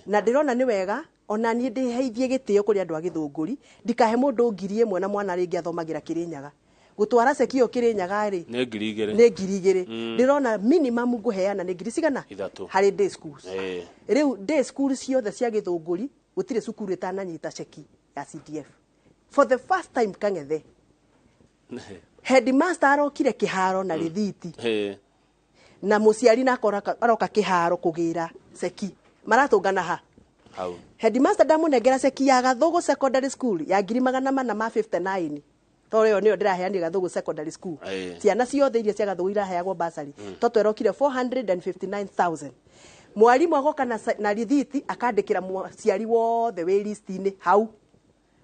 Na ndĩrona nĩ wega ona niĩ ndĩheithie gĩtĩo kũrĩ andũ a Gĩthũngũri, ndikahe mũndũ 1,000 na mwana rĩngĩ athomagĩra Kĩrĩnyaga. Gũtwara ceki ĩyo Kĩrĩnyaga rĩ, Nĩ 2,000. Nĩ 2,000. Ndĩrona minimum ngũheana nĩ ngiri cigana? 3. Harĩ day schools. Rĩu day school ciothe cia Gĩthũngũri, gũtirĩ cukuru ĩtananyita ceki ya CDF for the first time. Kang'ethe, headmaster arokire kĩharo na rĩthiti na mũciari nako aroka kĩharo kũgĩra ceki, maratũngana ha? Hau. Headmaster ndamũnengera ceki ya Gathugu Secondary School ya 459,000, tondũ ĩyo nĩyo ndĩraheanire Gathugu Secondary School. Ciana ciothe iria cia Gathugu iraheagwo basari, toto ĩrokire 459,000. Mwarimu agoka na rithiti, akandĩkĩra mũciari wothe wĩ listi-inĩ hau.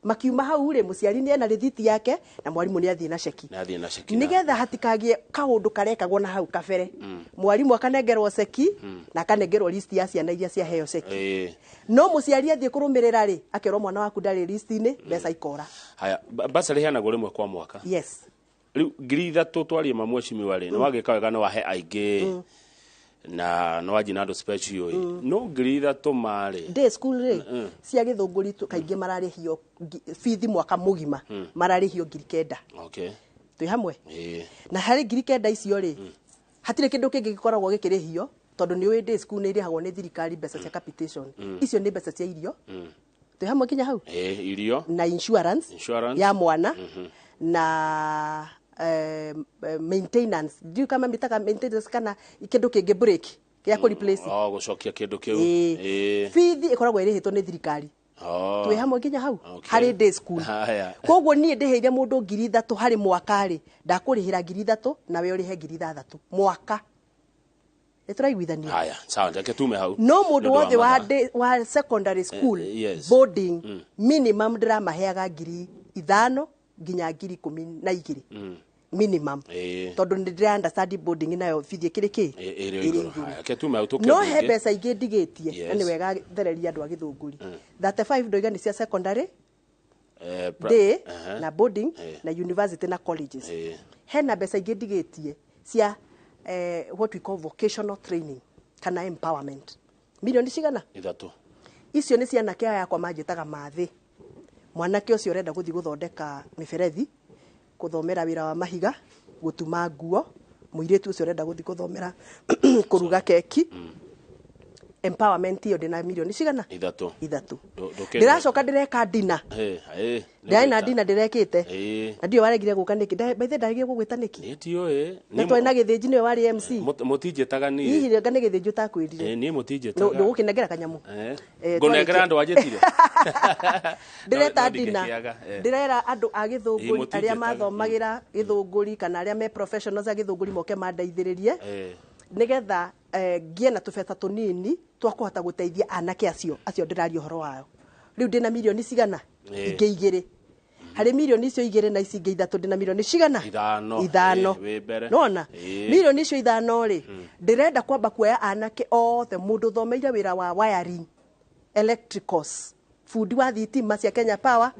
Makiuma hau rĩ, mũciari nĩ ena rithiti yake na mwarimũ nĩ athiĩ na ceki. Nĩ athiĩ na ceki. Nĩgetha hatikagie kaũndũ karekagwo na hau kabere, mwarimũ akanengerwo ceki na akanengerwo listi ya ciana iria ciaheo ceki. No mũciari athiĩ kũrũmĩrĩra rĩ, akerwo mwana waku ndarĩ listi-inĩ, mbeca ikora. Haya, basarĩ iheanagwo rĩmwe kwa mwaka? Yes. Rĩu 3,000 twarie ma, mheshimiwa rĩ, nĩ wagĩka wega, nĩ wahe aingĩ na nĩ wanji na andũ special ĩ, no 3,000 marĩ Day school rĩ, cia Gĩthũngũri kaingĩ mararĩhio bithi mwaka mũgima, mararĩhio 9,000. Twĩ hamwe? Na harĩ 9,000 icio rĩ, hatirĩ kĩndũ kĩngĩ gĩkoragwo gĩkĩrĩhio, tondũ nĩ ũĩ day school nĩ irĩhagwo nĩ thirikari mbeca cia capitation. Icio nĩ mbeca cia irio. Twĩ hamwe kinya hau? Ĩĩ, irio. Na insurance, Insurance. ya mwana na maintenance, ndiũ kama mĩtaga maintenance kana kĩndũ kĩngĩ, break gĩa kũ replace. Oh, gũcokia kĩndũ kĩu. Ĩĩ. Bithi ĩkoragwo ĩrĩhĩtwo nĩ thirikari. Twĩ hamwe nginya hau? Harĩ day school. Haya. Koguo niĩ ndĩhĩire mũndũ 3,000 harĩ mwaka rĩ, ndakũrĩhĩra 3,000 nawe ũrĩhe 6,000 mwaka. Nĩ tũraiguithania? Haya, sawa, reke tume hau. No mũndũ Nĩ ũndũ wothe wa, mathaa. wa secondary school, Yes. boarding, minimum ndĩramaheaga 5,000 nginya 12,000 minimum, tondũ nĩ ndĩra understand boarding nayo bithi ĩkĩrĩ kĩ? Ĩrĩ Ĩrĩ igũrũ. igũrũ. Haya, reke tume hau tũke No ũndũ he ũngĩ. mbeca ingĩ ndigĩtie na nĩ wega thereria andũ a Gĩthũngũri. 35 ndoiga nĩ cia secondary, day na boarding, na university na colleges. Hena mbeca ingĩ ndigĩtie cia what we call vocational training kana empowerment, milioni cigana? 3. Icio nĩ cianake aya yakwa manjĩtaga mathĩ, mwanake ũcio ũrenda gũthiĩ gũthondeka mĩberethi, gũthomera wĩra wa mahiga, gũtuma nguo, mũirĩtu ũcio ũrenda gũthiĩ gũthomera kũruga keki. Empowerment ĩyo ndĩna milioni cigana? 3. 3. Ndũkĩende- Ndĩracoka ndĩreka dina. Nĩ Ndĩrarĩ na gwĩta. dina ndĩrekĩte na ndiũ waregire gũka nĩkĩ? By the way, ndaregire gũgwĩta nĩkĩ? Niĩ ndiũĩ. Na twarĩ na Gĩthĩnji, nĩwe warĩ MC. Mũtinjĩtaga niĩ. Hihi rĩanga nĩ Gĩthĩnji ũtakwĩrire? Niĩ mũtinjĩtaga. Ndũgũkĩnengera kanyamũ. Ngũnengera andũ anjĩtire. Ndĩreta No dina. ndingĩkĩaga, Ndĩrera andũ a Ĩĩ, Gĩthũngũri arĩa mũtinjĩtaga. mathomagĩra Gĩthũngũri kana arĩa me professionals a Gĩthũngũri moke mandeithĩrĩrie, nĩgetha ngĩe na tũbeca tũnini twa kũhota gũteithia anake acio ndĩraria ũhoro wao. Rĩu ndĩna milioni cigana? Ingĩ 2. Harĩ milioni icio 2 na ici ingĩ 3, ndĩna milioni cigana? 5. 5. Wĩ mbere. Nona milioni icio 5 rĩ, ndĩrenda kwamba kuoya anake othe, mũndũ ũthomeire wĩra wa wiring, electricals, bundi wa thitima cia Kenya Power,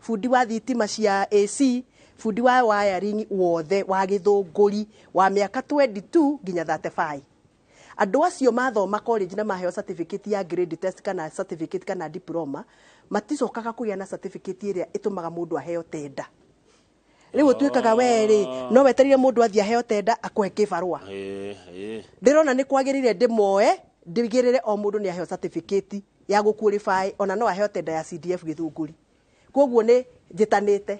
bundi wa thitima cia AC, bundi wa wiring wothe wa Gĩthũngũri wa mĩaka 22 nginya 35. Andũ acio mathoma college na maheo certificate ya grade test kana certificate kana diploma, maticokaga kũgĩa na certificate ĩrĩa ĩtũmaga mũndũ aheo tenda. Rĩu ũtuĩkaga we rĩ, no weterire mũndũ athiĩ aheo tenda akũhe kĩbarũa. Ndĩrona nĩ kwagĩrĩire ndĩmoe, ndigĩrĩre o mũndũ nĩ aheo certificate ya gũ qualify, ona no aheo tenda ya CDF Gĩthũngũri. Koguo nĩ njĩtanĩte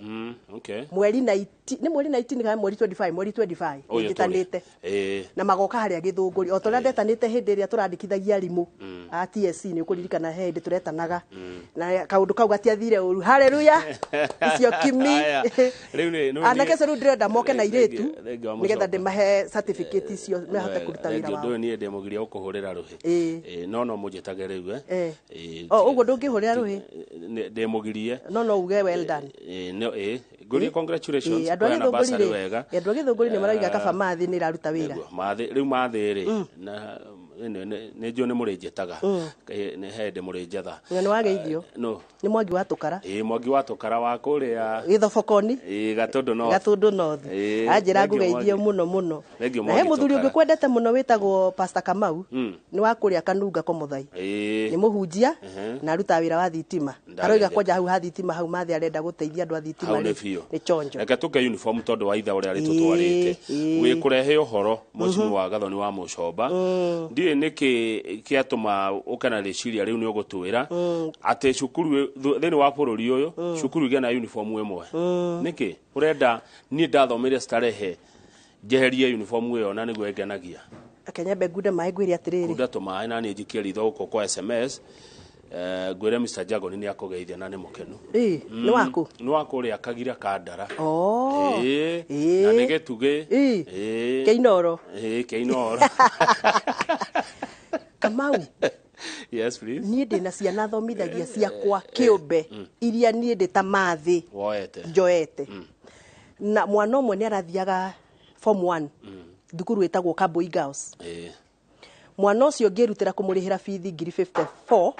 mweri 19, nĩ mweri 19 kana mweri 25? Mweri 25 Ũyũ nĩ njĩtanĩte tũrĩ. Na magoka harĩa Gĩthũngũri o torĩa ndetanĩte hĩndĩ ĩrĩa tũrandĩkithagia arimũ a TSC. Nĩ ũkũririkana he hĩndĩ tũretanaga na kaũndũ kau gatiathire ũru. Haleluya, icio kimi. Haya, rĩu Anake acio rĩu ndĩrenda moke na irĩtu, Thengia wa nĩgetha mũcoka. ndĩmahe certificate icio mahote kũruta wĩra Thengia, wao. ũndũ ũyũ niĩ ndĩmũgiria gũkũhũrĩra rũhĩ. No mũnjĩtage rĩu. O ũguo ndũngĩhũrĩra rũhĩ? Ndĩmũgirie. No uge well done. No, ngũrie congratulations. Andũ a kũheana Gĩthũngũri bursary rĩ, wega. andũ a Gĩthũngũri nĩ marauga kaba mathĩ nĩ ĩraruta wĩra. Nĩguo, mathĩ rĩu, mathĩ rĩ, na nĩ njũĩ nĩ mũrĩnjĩtaga. Nĩ he hĩndĩ mũrĩnjetha. Na nĩ wageithio. No. Nĩ Mwangi wa Tũkara. Ĩĩ, Mwangi wa Tũkara wa kũrĩa Gĩthobokoni. Ĩĩ, Gatũndũ North. Gatũndũ North. Anjĩra Thengiũ ngũgeithie Mwangi. mũno mũno. Thengiũ Na he Mwangi mũthuri ũngĩ Tũkara. kwendete mũno wĩtagwo Pastor Kamau, nĩ wa kũrĩa Kanunga Komothai. Nĩ mũhunjia na arutaga wĩra wa thitima. Ndageithia. Aroiga kwanja hau ha thitima hau mathĩ arenda gũteithia andũ a thitima Hau nĩ rĩ. biũ. Nĩ chonjo. Reke tũke uniform tondũ wa itha ũrĩa rĩtũtwarĩte. Wĩ kũrehe ũhoro mheshimiwa Gathoni wa Mũcomba. Ndiũĩ nĩkĩ kĩatũma ũke na rĩciria rĩu, nĩ ũgũtwĩra atĩ cukuru thĩinĩ wa bũrũri ũyũ, cukuru igĩa na uniform ĩmwe. Nĩkĩ ũrenda niĩ ndathomeire Starehe njeherie uniform ĩyo na nĩguo ĩngenagia? Reke nyambe ngunde maĩ, ngwĩre atĩrĩrĩ. Kunda tũmaĩ na niĩ njikie ritho gũkũ kwa SMS. Ngwĩre Mr. Jagon nĩ akũgeithia na nĩ mũkenu. Ĩ, nĩ waku? Nĩ wa kũrĩa Kagira Kandara. Oh. Ĩĩ. Ĩĩ. Na nĩ gĩtugĩ. Ĩĩ. Ĩĩ. Kĩinoro. Ĩĩ, Kĩinoro. Kamau. Yes, please. Niĩ ndĩna ciana thomithagia ciakwa kĩũmbe, iria niĩ ndĩ ta mathĩ woete. Njoete na mwana ũmwe nĩ arathiaga form 1 thukuru ĩtagwo Kaboi Girls. Mwana ũcio ngĩrutĩra kũmũrĩhĩra bithi ngiri 54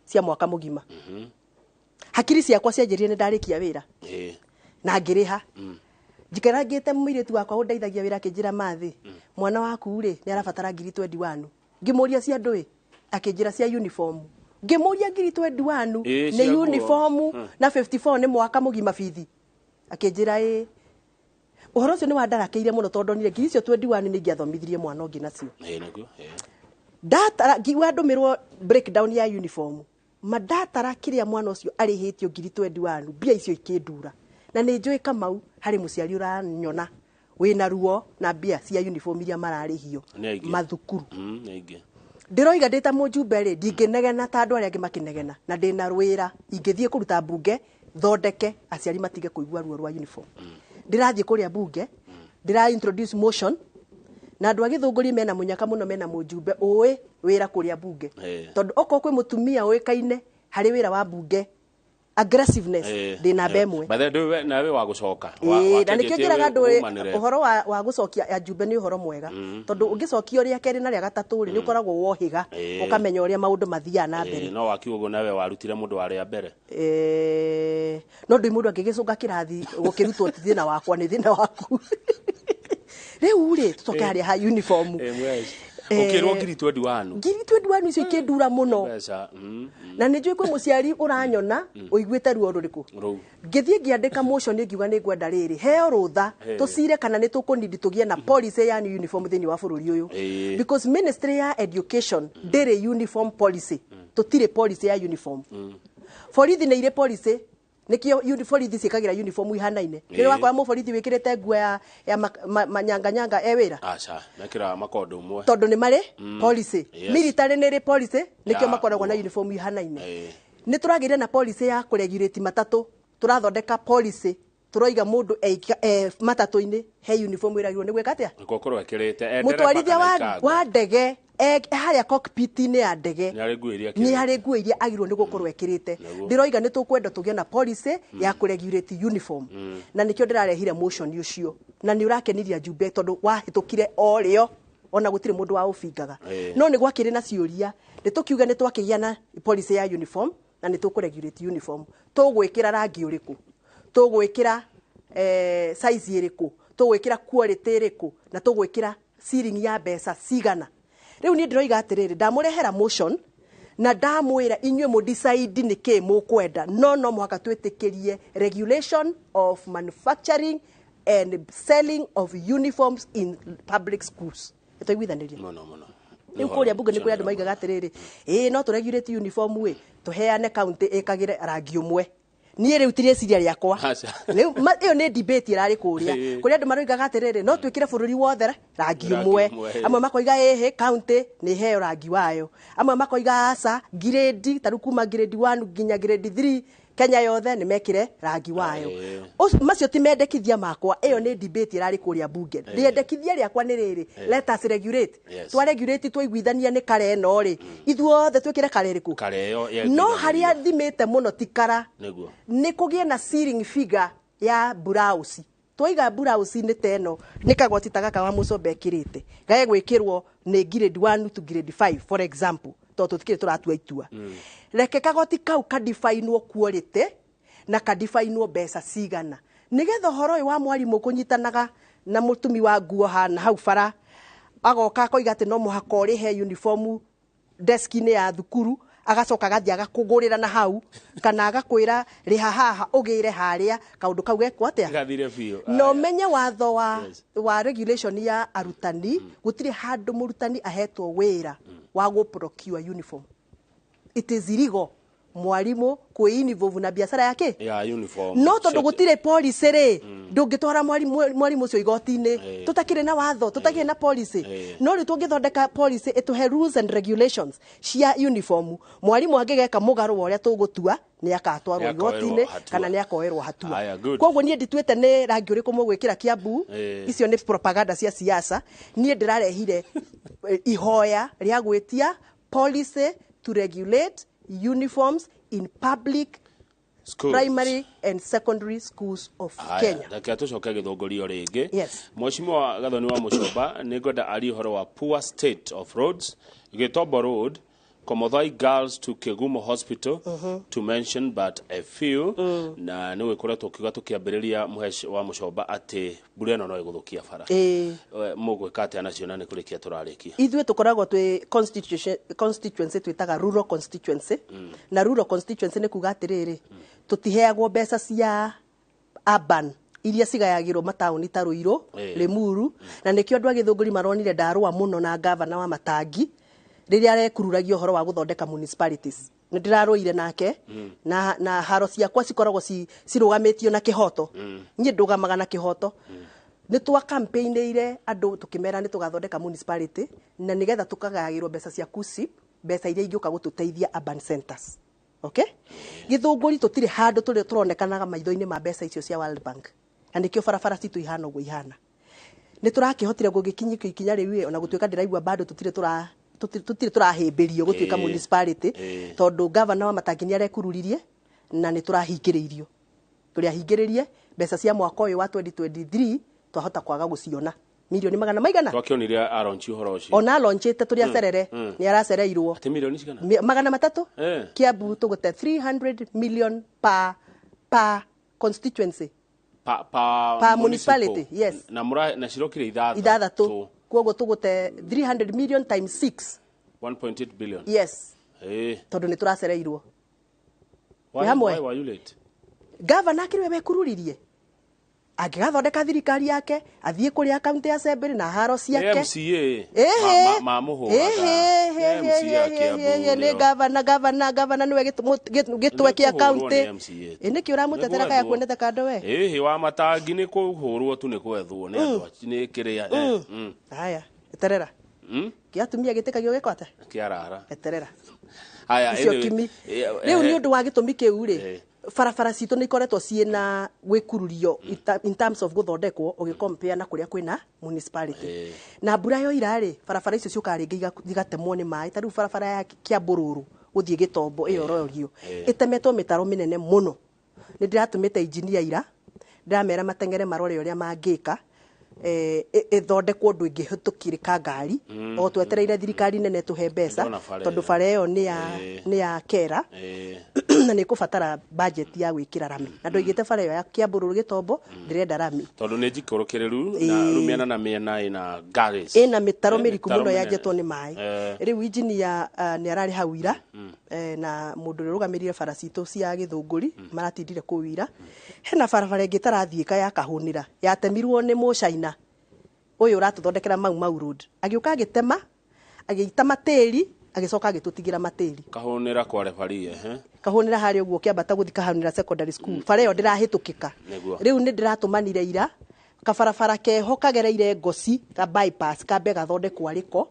cia mwaka mũgima. Hakiri ciakwa cianjĩrire nĩ ndarĩkia wĩra na ngĩrĩha. Njikarangĩte mũirĩtu wakwa ũndeithagia wĩra akĩnjĩra, "Mathĩ, mwana waku rĩ, nĩ arabatara ngiri 21." Ngĩmũria, "Cia ndũĩ?" Akĩnjĩra, "Cia uniform." Ngĩmũria, "Ngiri 21 Ĩĩ, nĩ cia nguo. uniform na 54 nĩ mwaka mũgima bithi?" Akĩnjĩra, "Ĩĩ." Ũhoro ũcio nĩ wandarakĩire mũno tondũ ndonire ngiri icio 21 nĩ ingĩathomithirie mwana ũngĩ nacio. Ĩĩ, nĩguo. Ĩĩ. Ndatara, ngiuga ndũmĩrwo breakdown ya uniform, ma ndatara kĩrĩa mwana ũcio arĩhĩtio ngiri 21, mbia icio ikĩndura. Na nĩ njũĩ, Kamau, harĩ mũciari ũranyona wĩna ruo na mbia cia uniform iria mararĩhio Nĩ aingĩ. mathukuru. Nĩ aingĩ. Ndĩroiga ndĩ ta mũjumbe rĩ, ndingĩnegena ta andũ arĩa angĩ makĩnegena, na ndĩna rwĩra ingĩthiĩ kũruta mbunge thondeke aciari matige kũigua ruo rwa uniform. Ndĩrathiĩ kũrĩa mbunge, ndĩra introduce motion, na andũ a Gĩthũngũri mena mũnyaka mũno, mena mũjumbe ũĩ wĩra kũrĩa mbunge, tondũ okorwo kwĩ mũtumia ũĩkaine harĩ wĩra wa mbunge, aggressiveness, ndĩ namba ĩmwe. By the way, ndũĩ nawe wa gũcoka. Ĩĩ, na nĩkĩo njĩraga andũ ũmanĩre. ũhoro wa gũcokia ajumbe nĩ ũhoro mwega, tondũ ũngĩcokio rĩa kerĩ na rĩa gatatũ rĩ, nĩ ũkoragwo wohĩga, ũkamenya ũrĩa maũndũ mathiaga na mbere. Ĩĩ, no wakiuga ũguo nawe warutire mũndũ wa rĩa mbere. No ndũĩ mũndũ angĩgĩcũnga kĩrathi gũkĩrutwo ti thĩna wakwa, nĩ thĩna waku. Rĩu rĩ, tũcoke harĩa ha uniform. Ĩĩ, mwezi. Ũkĩrwo ngiri 21. Ngiri 21 icio ikĩndura mũno. Mbeca. Na nĩ njũĩ kwĩ mũciari ũranyona ũiguĩte ruo rũrĩkũ. Rũu. Ngĩthiĩ ngĩandĩka motion, ngiuga nĩ ngwenda rĩrĩ heo rũtha tũcire kana nĩ tũkũnindi tũgĩe na policy ya uniform thĩinĩ wa bũrũri ũyũ, because ministry ya education ndĩrĩ uniform policy. Tũtirĩ policy ya uniform. Borithi nĩ irĩ policy, nĩkĩo borithi ciĩkagĩra uniform ihanaine. Nĩ wakora mũborithi wĩkĩrĩte nguo ya manyanganyanga e wĩra? Aca, mekĩraga makondo ũmwe. Tondũ nĩ marĩ policy. Military nĩ ĩrĩ policy, nĩkĩo makoragwo na nguo. uniform ihanaine. Nĩ tũragĩire na policy ya kũregulate matatũ, tũrathondeka policy tũroiga mũndũ matatũ-inĩ he uniform ĩragĩrwo nĩ gwĩka atĩa. Nĩkuo ũkorwo ekĩrĩte. Mũtwarithia wa ndege harĩa cockpit-inĩ ya ndege Nĩ harĩ nguo iria nĩ ekĩrĩte. harĩ nguo iria agĩrĩirwo nĩ gũkorwo ekĩrĩte. Ndĩroiga nĩ tũkwenda tũgĩe na policy ya kũregulate uniform, na nĩkĩo ndĩrarehire motion ũcio, na nĩ ũrakenirie njumbe tondũ wahĩtũkire o rĩo, ona gũtirĩ mũndũ wa ũbingaga. No nĩ gwakĩrĩ na ciũria. Nĩ tũkiuga nĩ twakĩgĩa na policy ya uniform na nĩ tũkũregulate uniform, tũgwĩkĩra rangi ũrĩkũ, tũgwĩkĩra size ĩrĩkũ, tũgwĩkĩra quality ĩrĩkũ, na tũgwĩkĩra ceiling ya mbeca cigana. Rĩu niĩ ndĩroiga atĩrĩrĩ, ndamũrehera motion na ndamwĩra inyuĩ mũdecide nĩ kĩ mũkwenda, no mũhaka twĩtĩkĩrie regulation of manufacturing and selling of uniforms in public schools. Nĩtwaiguithanĩria? Mũno mũno. Rĩu kũrĩa mbunge nĩ kũrĩ andũ maigaga atĩrĩrĩ, ĩĩ, no tũregulate uniform ĩ, tũheane county ĩkagĩre rangi ũmwe. Niĩ rĩu ti rĩciria rĩakwa. Aca. Rĩu ĩyo nĩ debate ĩrarĩ kũrĩa. Kũrĩa andũ maroigaga atĩrĩrĩ, no twĩkĩre bũrũri wothe rangi Rangi ũmwe. ũmwe, ĩĩ. Amwe makoiga ĩhĩ, county nĩ iheo rangi wayo. Amwe makoiga aca, grade ta rĩu kuma grade 1 nginya grade 3 Kenya yothe nĩ mekĩre rangi wayo. Macio ti mendekithia makwa, ĩyo nĩ debate ĩrarĩ kũrĩa mbunge. Rĩendekithia rĩakwa nĩ rĩrĩ, let us regulate. Twa regulate, twaiguithania nĩ kare ĩno rĩ, ithuothe twĩkĩre kare ĩrĩkũ. Kare ĩyo No harĩa thimĩte mũno ti kara, Nĩguo. Nĩ kũgĩe na ceiling figure ya blouse. Twaiga blouse nĩ ta ĩno, nĩ kagoti ta gaka wa mũcombe ekĩrĩte, gae gwĩkĩrwo nĩ grade 1 to grade 5, for example, tondũ tũtikĩrĩ tũratua itua. Reke kagoti kau kadifainwo quality na kadifainwo mbeca cigana, nĩgetha ũhoro ũyũ wa mwarimũ kũnyitanaga na mũtumi wa nguo hana hau bara, agoka akoiga atĩ no mũhaka ũrĩhe uniform deski-inĩ ya thukuru. Agacoka agathiĩ agakũgũrĩra na hau, kana agakwĩra rĩha haha ũgĩre harĩa, kaũndũ kau gekwo atĩa? Gathire biũ. Na ũmenye watho wa regulation ya arutani, gũtirĩ handũ mũrutani ahetwo wĩra wa gũ procure uniform. It is illegal mwarimũ kwĩ involve na biacara yake ya uniform. No tondũ gũtirĩ policy rĩ, ndũngĩtwara mwarimũ ũcio igoti-inĩ. Tũtakĩrĩ na watho, tũtakĩrĩ na policy. No rĩu tũngĩthondeka policy ĩtũhe rules and regulations cia uniform, mwarimũ angĩgeka mũgarũ wa ũrĩa tũgũtua, nĩ akatwarwo Nĩ akoerwo igoti-inĩ hatua. kana nĩ akoerwo hatua. Aya, good. Koguo niĩ ndituĩte nĩ rangi ũrĩkũ mũgwĩkĩra Kiambu. Icio nĩ propaganda cia siasa. Niĩ ndĩrarehire ihoya rĩa gwĩtia policy to regulate uniforms in public Schools. primary and secondary schools of Haya, Kenya. Reke tũcoke gĩthũngũrio rĩngĩ. Yes. Mheshimiwa Gathoni wa Mũcomba, nĩ ngwenda arie ũhoro wa poor state of roads, Gĩtombo Road, Komothai Girls to Kigumo Hospital, to mention but a few. Na nĩ gũkoretwo ũkiuga tũkĩambĩrĩria, Mũhesh wa Mũcomba, atĩ mbura ĩno no ĩgũthũkia bara. Mũgwĩka atĩa nacio, na nĩ kũrĩkia tũrarĩkia? Ithuĩ tũkoragwo twĩ constituency twĩtaga rural constituency. Na rural constituency nĩ kuga atĩrĩrĩ, tũtiheagwo mbeca cia urban iria cigayagĩrwo mataũni ta Ruiru, Limuru. Na nĩkĩo andũ a Gĩthũngũri maronire ndarũa mũno na gavana wa Matangi rĩrĩa arekururagia ũhoro wa gũthondeka municipalities. Nĩ ndĩrarũire nake, na haro ciakwa cikoragwo cirũgamĩtio na kĩhoto. Niĩ ndũgamaga na kĩhoto. Nĩ twa campaign-ĩire andũ tũkĩmera nĩ tũgathondeka municipality na nĩgetha tũkagayagĩrwo mbeca cia KUCCPS, mbeca iria ingĩũka gũtũteithia urban centers. Okay, Gĩthũngũri tũtirĩ handũ tũrĩ tũronekanaga maitho-inĩ ma mbeca icio cia World Bank, na nĩkĩo barabara citũ ihana ũguo ihana. Nĩ tũrakĩhotire gũgĩkinyia ikinya rĩu ĩ, ona gũtuĩka ndĩraigua bado tũtirĩ tũrahĩmbĩrio gũtuĩka municipality, tondũ gavana wa Matangi nĩ arekururirie na nĩ tũrahingĩrĩirio. Tũrĩahingĩrĩrie mbeca cia mwaka ũyũ wa 2023, twahota kwaga gũciona, milioni magana maigana. Twakĩonire aronchi ũhoro ũcio. Ona alonchĩte tũrĩ acerere. Nĩ aracereirwo. Atĩ milioni cigana? 300. Kiambu tũgũte 300 million per constituency. Pa Per municipality, yes. Na mũra na cirokire ithathatũ. Ithathatũ, koguo tũgũte 300 million times 6. 1.8 billion. Yes. Tondũ nĩ tũracereirwo. Why, Hamwe. why were you late? Gavana akĩrĩ we wekururirie, angĩgathondeka thirikari yake athiĩ kũrĩa county assembly na haro ciake. MCA Ĩhĩ. mamũhũraga. MCA Kiambu Nĩ nĩo. Gavana nĩwe gĩtwe kĩa Nĩ kũhũrwo county. nĩ MCA. Ĩ nĩkĩ ũramũtetera Nĩ kaya gwethwo. kuonete kando we? Ĩhĩ, wa Matangi nĩ kũhũrwo tu, nĩ gwethwo nĩ andũ nĩ kĩrĩa. Haya, eterera. Kĩa atumia gĩtĩkagio gĩko atĩa? Kĩarara. Eterera. Haya, Icio anyway, kimi rĩu nĩ ũndũ wa gĩtũmi kĩu rĩ, barabara citũ nĩ ikoretwo ciĩna gwĩkururio in terms of gũthondekwo ũgĩcompare na kũrĩa kwĩna municipality. Na mbura yoira rĩ, barabara icio ciũkaga rĩngĩ igatemwo nĩ maĩ. Ta rĩu barabara ya Kĩambũrũrũ gũthiĩ Gĩtombo ĩyo ũrorio, ĩtemetwo mĩtaro mĩnene mũno. Nĩ ndĩratũmĩte engineer ira, ndĩramera mateng'ere marore ũrĩa mangĩka ĩthondekwo ũndũ ĩngĩhĩtũkĩrĩka ngari, o twetereire thirikari nene tũhe mbeca. Ndona bara Tondũ ĩyo. bara ĩyo nĩ ya nĩ ya kera na nĩ ĩkũbatara budget ya gwĩkĩra rami, na ndoigĩte bara ĩyo ya Kĩambũrũrũ Gĩtombo ndĩrenda rami. Tondũ nĩ njikũrũkĩrĩru na rĩu mĩena na mĩena ĩna gullies. Ĩna mĩtaro mĩriku mĩtaro mũno mĩnene. yanjetwo nĩ maĩ. Rĩu engineer nĩ ararĩ hau ira, na mũndũ ũrĩa ũrũgamĩrĩire bara citũ cia Gĩthũngũri maratindire kũu ira. Hena barabara ĩngĩ ĩtarathiĩka ya Kahũnĩra, yatemirwo nĩ mũcaina ũyũ ũratũthondekera Mau Mau Road, agĩũka agĩtema, agĩita matĩri, agĩcoka agĩtũtigĩra matĩri. Kahũnĩra kwa referee, ehe. Kahũnĩra harĩa ũguo ũkĩambata gũthiĩ Kahũnĩra Secondary School, bara ĩyo ndĩrahĩtũkĩka. Rĩu nĩ ndĩratũmanire ira kabarabara keho kagereire Ngoci ka bypass kambe gathondekwo arĩko,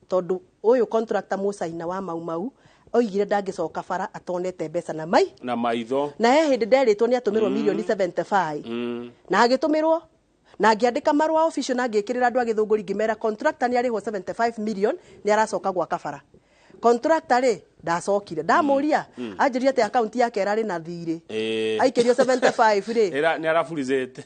tondũ ũyũ contractor mũcaina wa Mau Mau oigire ndangĩcoka bara atonete mbeca na mai na maitho. Na he hĩndĩ nderĩtwo nĩ atũmĩrwo milioni 75, na agĩtũmĩrwo na ngĩandĩka marũa official na ngĩkĩrĩra andũ a Gĩthũngũri ngĩmera contractor nĩ arĩhwo 75 million, nĩ aracoka gwaka bara. Contractor rĩ, ndacokire ndamũria. Anjĩrire atĩ akaunti yake ĩrarĩ na thirĩ. Aikĩrio 75 rĩ. Nĩ araburizĩte.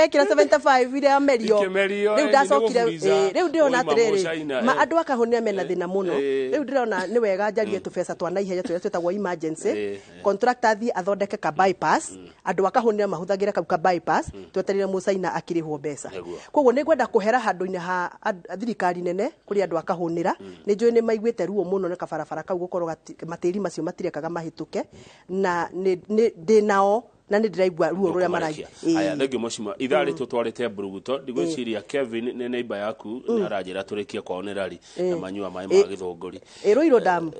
Ekĩra 75 iria amerio. Ikĩmerio, Rĩu ĩ, ndacokire nĩ gũburiza. rĩu ndĩrona Oima atĩrĩrĩ Mũcaina, ma andũ akahũnĩra mena thĩna mũno. Rĩu ndĩrona nĩ wega njarie tũbeca twa naihenya tũrĩa twĩtagwo emergency. Contractor athiĩ athondeke ka bypass, andũ akahũnĩra mahũthagĩre kau ka bypass, tweterere Mũcaina akĩrĩhwo mbeca. Koguo nĩ ngwenda kũhera handũ-inĩ ha thirikari nene kũrĩ andũ akahũnĩra. Nĩ njũĩ nĩ maiguĩte ruo mũno nĩ kabarabara kau gũkorwo matĩri macio matirekaga mahĩtũke, na ndĩ nao na nĩ ndĩraigua ruo rũrĩa maraigua. Aya, thengiũ mũcima ithaa rĩtũ twarĩte mburuguto. Ndigwĩciria Kevin nĩ neighbor yaku nĩ aranjĩra tũrĩkie kwao nĩ rari na manyua maĩ ma Gĩthũngũri. Ĩ Ruiru Dam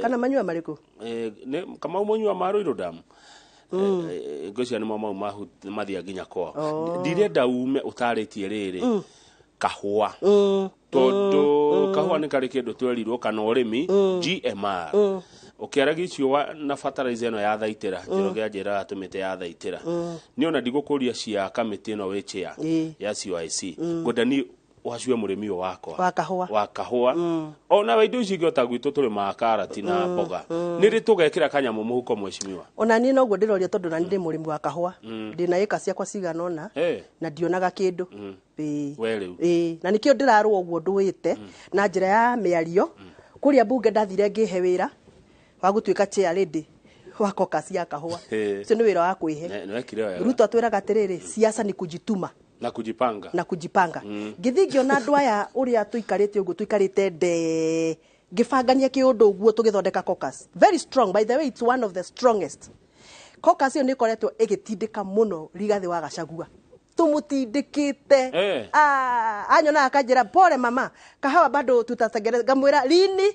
kana manyua marĩkũ? Kamau mũnyua ma Ruiru Dam, ngwĩciria nĩmo mau mathia nginya kwao. Ndirenda ume ũtarĩtie rĩrĩ kahũa, tondũ kahũa nĩ karĩ kĩndũ twerirwo kana ũrĩmi GMR ũkĩaragia icio na fertilizer ĩno ya thaitĩra. Njoroge anjĩraga tũmĩte ya thaitĩra. Niĩ ona ndigũkũria cia kamĩtĩ ĩno wĩ chair ya COIC, ngwenda niĩ wacue mũrĩmi ũyũ wakwa wa kahũa. Wa kahũa. Ona we indo ici ingĩ ota gwitũ tũrĩmaga karati na mboga, nĩ rĩ tũgekĩra kanyamũ mũhuko, mheshimiwa? Ona niĩ noguo ndĩroria, tondũ nani ndĩ mũrĩmi wa kahũa, ndĩna ĩka ciakwa cigana ũna na ndionaga kĩndũ. We rĩu. Ĩĩ, na nĩkĩo ndĩrarũa ũguo ndũĩte na njĩra ya mĩario kũrĩa mbunge. Ndathire ngĩhe wĩra wa gũtuĩka chair lady wa caucus ya kahũa. Ũcio nĩ wĩra wa kwĩhe. Nĩ wekire wega. Ruto atwĩraga atĩrĩrĩ, siasa ni kujituma na kujipanga. Na kujipanga. Ngĩthiĩ ngĩona andũ aya ũrĩa tũikarĩte ũguo tũikarĩte nde ngĩbangania kĩũndũ ũguo tũgĩthondeka caucus very strong. By the way, it's one of the strongest caucus. Ĩyo nĩ ĩkoretwo ĩgĩtindĩka mũno Rigathĩ wa Gachagua, tũmũtindĩkĩte. Ah, anyonaga akanjĩra, "Pole mama, kahawa bado tutatengeneza." Ngamwĩra, "Lini?"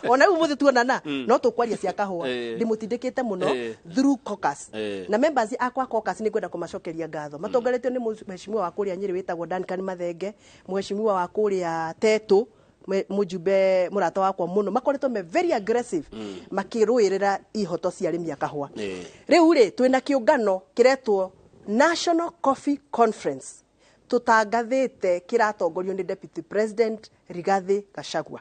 Ona rĩu mũthĩ tuonana no tũkwaria cia kahũa. Ndĩmũtindĩkĩte mũno through caucus. Na members akwa caucus nĩ ngwenda kũmacokeria ngatho, matongoretio nĩ mheshimiwa wa kũrĩa Nyĩrĩ wĩtagwo Duncan Mathenge, mheshimiwa wa kũrĩa Tetũ, mũjumbe mũrata wakwa mũno. Makoretwo me very aggressive makĩrũĩrĩra ihoto cia arĩmi a kahũa. Rĩu rĩ twĩna kĩũngano kĩretwo National Coffee Conference tũtangathĩte, kĩratongorio nĩ Deputy President Rigathi Gachagua,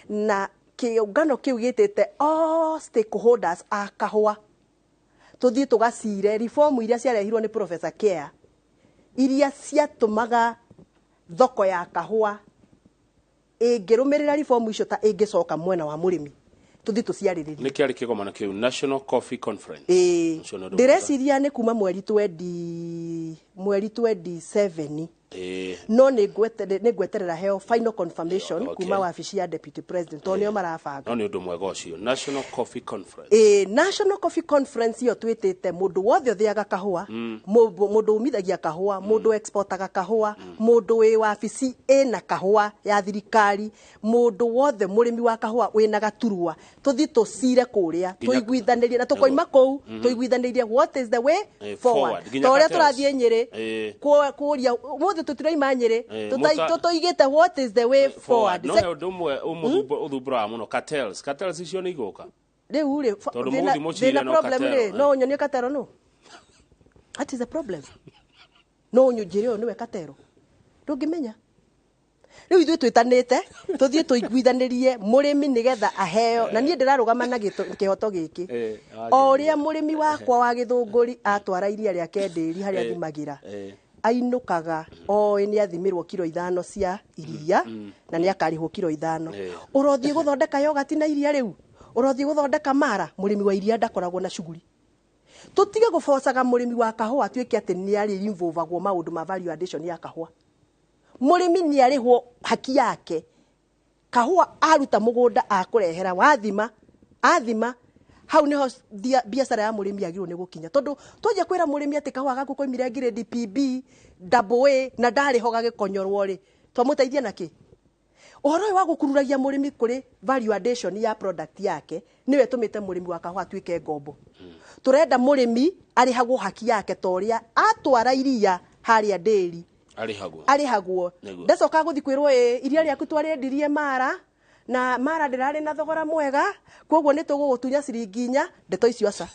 na kĩũngano kĩu gĩtĩte all stakeholders a kahũa tũthiĩ tũgacire reform iria ciarehirwo nĩ Professor Care, iria ciatũmaga thoko ya kahũa ĩngĩrũmĩrĩra reform icio ta ĩngĩcoka mwena wa mũrĩmi. Tũthiĩ tũciarĩrĩrie. Nĩ kĩarĩ kĩgomano kĩu, National Coffee Conference? Ĩĩ. Ũcio nĩ ũndũ mwega. Ndĩreciria nĩ kuma mweri 20, mweri 27, no nĩ ngweterera heo final confirmation kuma wabici ya Deputy President, tondũ nĩo marabanga. No nĩ ũndũ mwega ũcio, National Coffee Conference. Ĩĩ, National Coffee Conference ĩyo twĩtĩte mũndũ wothe ũthĩaga kahũa, mũndũ umithagia kahũa, mũndũ exportaga kahũa, mũndũ wĩ wabici ĩna kahũa ya thirikari, mũndũ wothe mũrĩmi wa kahũa wĩna gaturwa, tũthiĩ tũcire kũrĩa tũiguithanĩrie na tũkoima kũu tũiguithanĩrie what is the way forward. forward. Nginya Ta ũrĩa cartels. tũrathiĩ Nyĩrĩ kũria ũmũthĩ, tũtiraima Nyĩrĩ tũtũigĩte what is the way forward. No he ũndũ ũmwe ũthumbũraga mũno, cartels. Cartels icio nĩ igũka? Rĩu rĩ Tondũ mũgũthiĩ mũcire thĩna no problem cartel, rĩ, no ũnyonie katero no what is the problem? No ũnyũnjĩre ũyũ nĩwe katero, ndũngĩmenya. Rĩu ithuĩ twĩtanĩte tũthiĩ tũiguithanĩrie mũrĩmi nĩgetha aheo, na niĩ ndĩrarũgama na kĩhoto gĩkĩ. O ũrĩa mũrĩmi wakwa wa Gĩthũngũri atwara iria rĩake ndĩri harĩa thimagĩra, ainũkaga oĩ nĩ athimirwo kiro 5 cia iria na nĩ akarĩhwo kiro 5. Ũrothiĩ gũthondeka yogati na iria rĩu, ũrothiĩ gũthondeka mara. Mũrĩmi wa iria ndakoragwo na cuguri. Tũtige gũbocaga mũrĩmi wa kahũa atuĩke atĩ nĩ arĩ involvagwo maũndũ ma value addition ya kahũa. Mũrĩmi nĩ arĩhwo haki yake. Kahũa aruta mũgũnda akũrehera, wathima athima, hau niho biacara ya mũrĩmi agĩrĩirwo nĩ gũkinya, tondũ twanjia kwĩra mũrĩmi atĩ kahũa gaku koimire grade PB double A na ndarĩ ho gagĩkonyorwo rĩ, twamũteithia na kĩ? Ũhoro ũyũ wa gũkururagia mũrĩmi kũrĩ value addition ya product yake nĩwe ĩtũmĩte mũrĩmi wa kahũa atuĩke ngombo. Tũrenda mũrĩmi arĩhagwo haki yake ta ũrĩa atwara iria harĩa ndĩri arĩhagwo. Arĩhagwo. Ndacoka gũthi kwĩrwo, "Ĩ iria rĩaku twarĩendirie mara na mara ndĩrarĩ na thogora mwega, koguo nĩ tũgũgũtunya ciringi 4." Ndeto icio aca.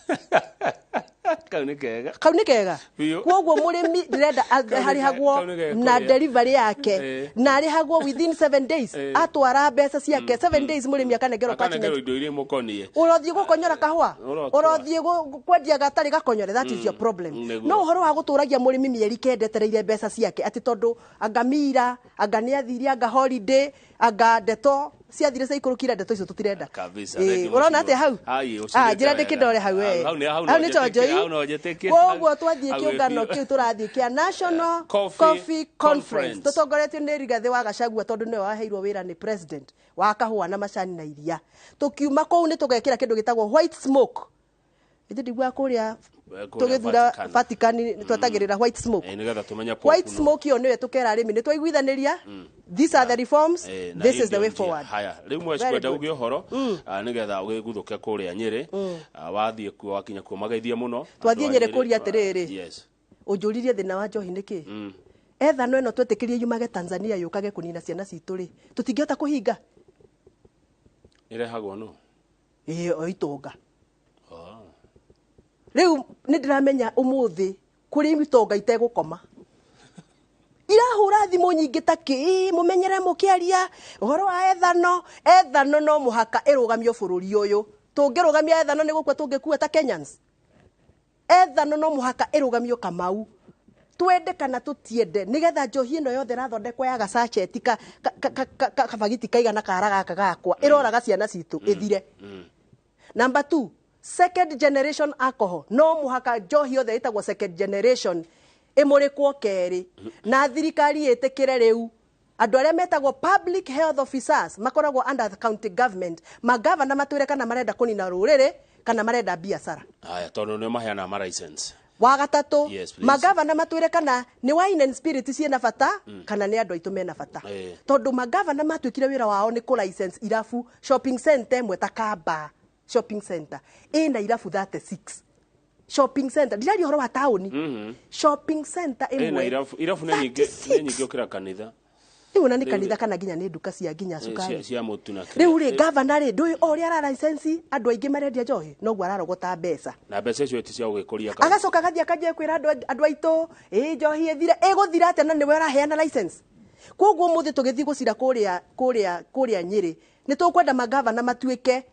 Kau nĩ kega. Kau nĩ kega. Biũ. Koguo mũrĩmi ndĩrenda harĩhagwo kau nĩ gekũrĩa. na delivery yake na arĩhagwo within 7 days. Atwara mbeca ciake 7 days, mũrĩmi akanengerwo Akanengerwo parchment. indo iria imũkoniĩ. Ũrothiĩ gũkonyora kahũa, Ũrotwara. ũrothiĩ kwendia gatarĩ gakonyore, that is your problem. Nĩguo. No ũhoro wa gũtũragia mũrĩmi mĩeri 9 etereire mbeca ciake atĩ tondũ anga mira, anga nĩ athire, anga holiday, anga ndeto ciathire ciaikũrũkire, ndeto icio tũtirenda. Kabisa. Ĩĩ, ũrona atĩa hau? Ai, Ah, njĩra ndĩkĩndore hau we. Hau nĩ hau. Hau nĩ chonjoi. Hau no njĩtĩkĩre. Koguo twathiĩ Hau kĩũngano wĩ biũ. kĩu tũrathiĩ kĩa National Coffee Coffee Conference Conference. tũtongoretio nĩ Rigathĩ wa Gachagua, tondũ nĩwe waheirwo wĩra nĩ president wa kahũa na macani na iria. Tũkiuma kũu nĩ tũgekĩra kĩndũ gĩtagwo white smoke. Ithuĩ ndiguaga kũrĩa Kũrĩa tũgĩthura Vatican. Vatican twetagĩrĩra white smoke. Nĩgetha tũmenye Pope White nũ. smoke ĩyo nĩyo tũkera arĩmi nĩ twaiguithanĩria, these are the reforms, Na this is the way Indian njia. forward. Haya, rĩu Very mwecikwenda good. uge ũhoro, nĩgetha ũgĩguthũke kũrĩa Nyĩrĩ. Wathiĩ kuo, wakinya kuo mageithie mũno. Twathiĩ Andũ a Nyĩrĩ kũria atĩrĩrĩ. Yes. Ũnjũririe thĩna wa njohi nĩkĩ. Ethano ĩno twetĩkĩrie yumage Tanzania yũkage kũnina ciana citũ rĩ, tũtingĩhota kũhinga. Ĩrehagwo nũ? Ĩĩ, o itonga. Oh. Rĩu nĩ ndĩramenya ũmũthĩ kũrĩ itonga itegũkoma irahũra thimũ nyingĩ ta kĩ mũmenyere mũkĩaria ũhoro wa ethano. Ethano no mũhaka ĩrũgamio bũrũri ũyũ. Tũngĩrũgamia ethano nĩ gũkua tũngĩkua ta Kenyans. Ethano no mũhaka ĩrũgamio, Kamau, twende kana tũtiende, nĩgetha njohi ĩno yothe ĩrathondekwo ya gacaceti kabagiti kaigana kara gaka gakwa ĩroraga ciana citũ ĩthire. Number 2, second generation alcohol. No mũhaka njohi yothe ĩtagwo second generation ĩmũrĩkwo kerĩ, na thirikari ĩtĩkĩre rĩu andũ arĩa metagwo public health officers makoragwo under the county government, magavana matwĩre kana marenda kũnina rũrĩrĩ kana marenda biacara. Haya, tondũ nĩo maheanaga ma license. Wa gatatũ, Yes, please. magavana matwĩre kana nĩ wine and spirit ciĩna bata kana nĩ andũ aitũ mena bata. Tondũ magavana matuĩkire wĩra wao nĩ kũ license irabu. Shopping center ĩmwe ta Kamba shopping center ĩna irabu 36. Shopping center, ndiraria ũhoro wa taũni, shopping center Ĩna ĩmwe irabu nĩ nyingĩ, nĩ nyingĩ gũkĩra kanitha. Rĩu ona nĩ Rĩu kanitha kana nginya nĩ nduka cia nginya cukari. Cia mũtu na kĩrĩa. Rĩu rĩ, gavana rĩ, ndũĩ o ũrĩa ara license andũ aingĩ marendia njohi noguo ararogota mbeca. Na mbeca icio ti cia gũgĩkũria kaunti. Agacoka agathiĩ akanjia kwĩra andũ aitũ ĩ njohi ĩthire. Ĩgũthira atĩa na nĩwe ũraheana license? Koguo ũmũthĩ tũgĩthiĩ gũcira kũrĩa Nyĩrĩ, nĩ tũkwenda magavana matuĩke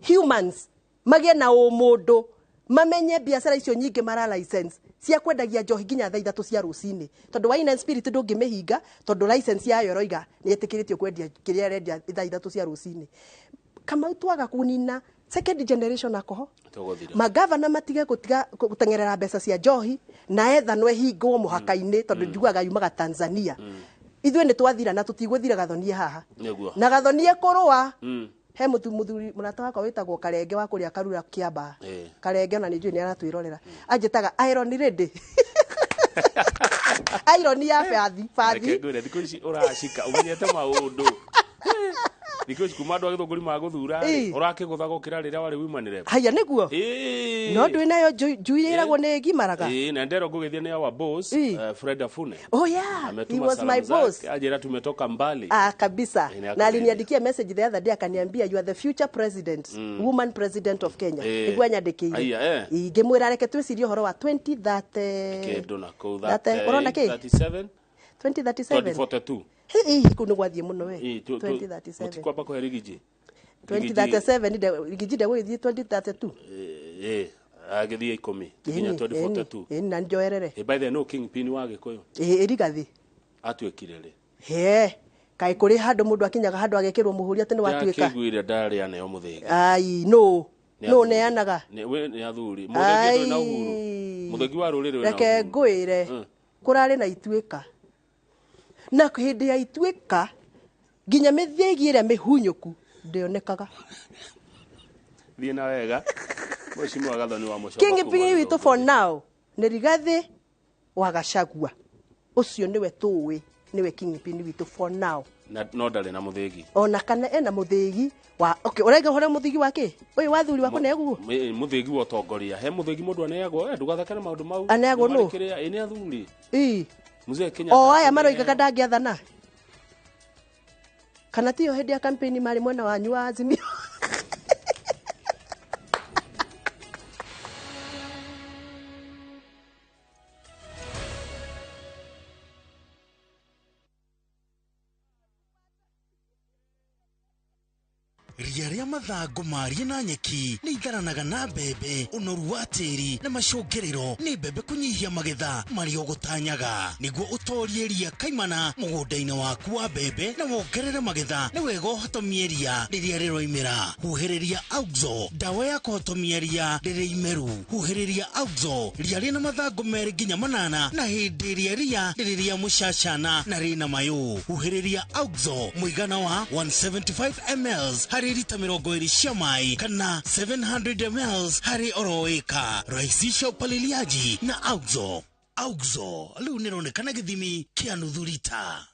humans, magĩe na ũmũndũ, mamenye biacara icio nyingĩ mara license cia kwendagia njohi nginya thaa 3 cia rũcinĩ, tondũ wine and spirit ndũngĩmĩhinga tondũ license yayo ĩroiga nĩ ĩtĩkĩrĩtio kwendia kĩrĩa ĩrendia thaa 3 cia rũcinĩ. Kamau, twaga kũnina second generation alcohol, Tũgũthira. magavana matige gũtiga gũteng'erera mbeca cia njohi, na ethano ĩhingwo mũhaka-inĩ tondũ njugaga yumaga Tanzania. Ithuĩ nĩ twathira na tũtigũthira. Gathonie haha Nĩguo. na gathonie kũrũa. He mũtu mũthuri mũrata wakwa wĩtagwo Karenge wa kũrĩa Karura Kĩamba. Karenge ona nĩ njũĩ nĩ aratwĩrorera. Anjĩtaga iron lady, iron ya bathi bathi. Reke ngwĩre, thikũ ici ũracika ũmenyete maũndũ thikũ ici kuma andũ a Gĩthũngũri magũthura rĩ, ũrakĩgũtha gũkĩra rĩrĩa warĩ women rep. Haya, nĩguo no ndwĩ nayo njui ĩragwo nĩ ĩgimaraga. Ĩĩ, na ndero ngũgĩthiĩ nĩ our boss, Fred Afune. Oh yeah, he Ametuma was my salamu boss. zake, ajira tumetoka mbali. Ah, kabisa. Ĩĩ, nĩ Na akũgeithia. aliniandikia message the other day akaniambia, "You are the future president, woman president of Kenya." Nĩguo anyandĩkĩire. Aya, eh. Ngĩmwĩra reke twĩcirie ũhoro wa 2030. Kĩndũ na kũu Ũrona kĩ? 37. 2037. 2042. Hihi kũu nĩ gwathiĩ mũno we. Ĩĩ, 2037. mũtikwamba kũhe rigiji. 2037 rigiji ndegũgĩthiĩ 2032. Ĩĩ, agĩthiĩ 10 nginya 2042. Ĩni, na njoerere. Ĩ, by the way, no kingpin wa Gĩkũyũ Ĩ Rigathi. atuĩkire rĩ? He kaĩ kũrĩ handũ mũndũ akinyaga handũ agekĩrwo mũhũri atĩ nĩ watuĩka? Ndakĩiguire ndarĩa neo mũthĩgi. Ai, no Nĩ no athuri. neanaga. Nĩ athuri. Mũthĩgi ndũrĩ na uhuru. Mũthĩgi wa rũrĩrĩ wĩna Reke uhuru. ngwĩre, kũrarĩ na ituĩka, na hĩndĩ ya ituĩka nginya mĩthĩgi ĩrĩa mĩhunyũku ndĩonekaga. Thiĩ na wega, Mheshimiwa Gathoni wa Mũcoba. Kingpin kuma witũ for now nĩ Rigathĩ wa Gachagua. Ũcio nĩwe tũĩ nĩwe kingpin witũ for now. Na no ndarĩ na mũthĩgi. Ona kana ena mũthĩgi wa, okay, ũraiga ũhoro mũthĩgi wa kĩ ũyũ wa thuri wa kũneagwo? Mũthĩgi wa ũtongoria. He mũthĩgi mũndũ aneagwo, ndũgathake na maũndũ mau. Aneagwo Nĩ nũ? marĩ kĩrĩa, ĩ, nĩ athuri. Ĩ. Mzee Kenyatta. O aya maroigaga ndangĩathana, kana tiyo hĩndĩ ya campaign marĩ mwena wanyu wa Azimio? Ria rĩa mathangũ marie na nyeki nĩ itharanaga na mbembe, ũnoru wa tĩri na macũngĩrĩro nĩ mbembe kũnyihia magetha marĩa ũgũtanyaga. Nĩguo ũtorie ria kaimana mũgũnda-inĩ waku wa mbembe na wongerere magetha, nĩ wega ũhotomie ria rĩrĩa rĩroimĩra. Huhĩrĩria Auxo, ndawa ya kũhotomia ria rĩrĩ imeru. Huhĩrĩria Auxo ria rĩna mathangũ 2 nginya 8 na hĩndĩ ĩrĩa ria rĩrĩ rĩa mũcacana na rĩna mayũ. Huhĩrĩria Auxo mũigana wa 175 ml harĩ rita 20 cia maĩ kana 700 ml harĩ oro ĩka. Rahisisha upaliliaji na Auxo. Auxo rĩu nĩronekana gĩthimi kĩa nuthu rita.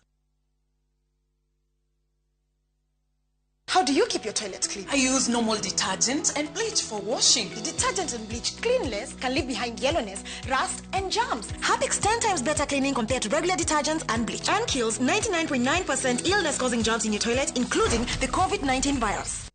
How do you keep your toilet clean? I use normal detergent and bleach for washing. The detergent and bleach clean less can leave behind yellowness, rust, and germs. Harpic's 10 times better cleaning compared to regular detergents and bleach, and kills 99.9% illness-causing germs in your toilet, including the COVID-19 virus.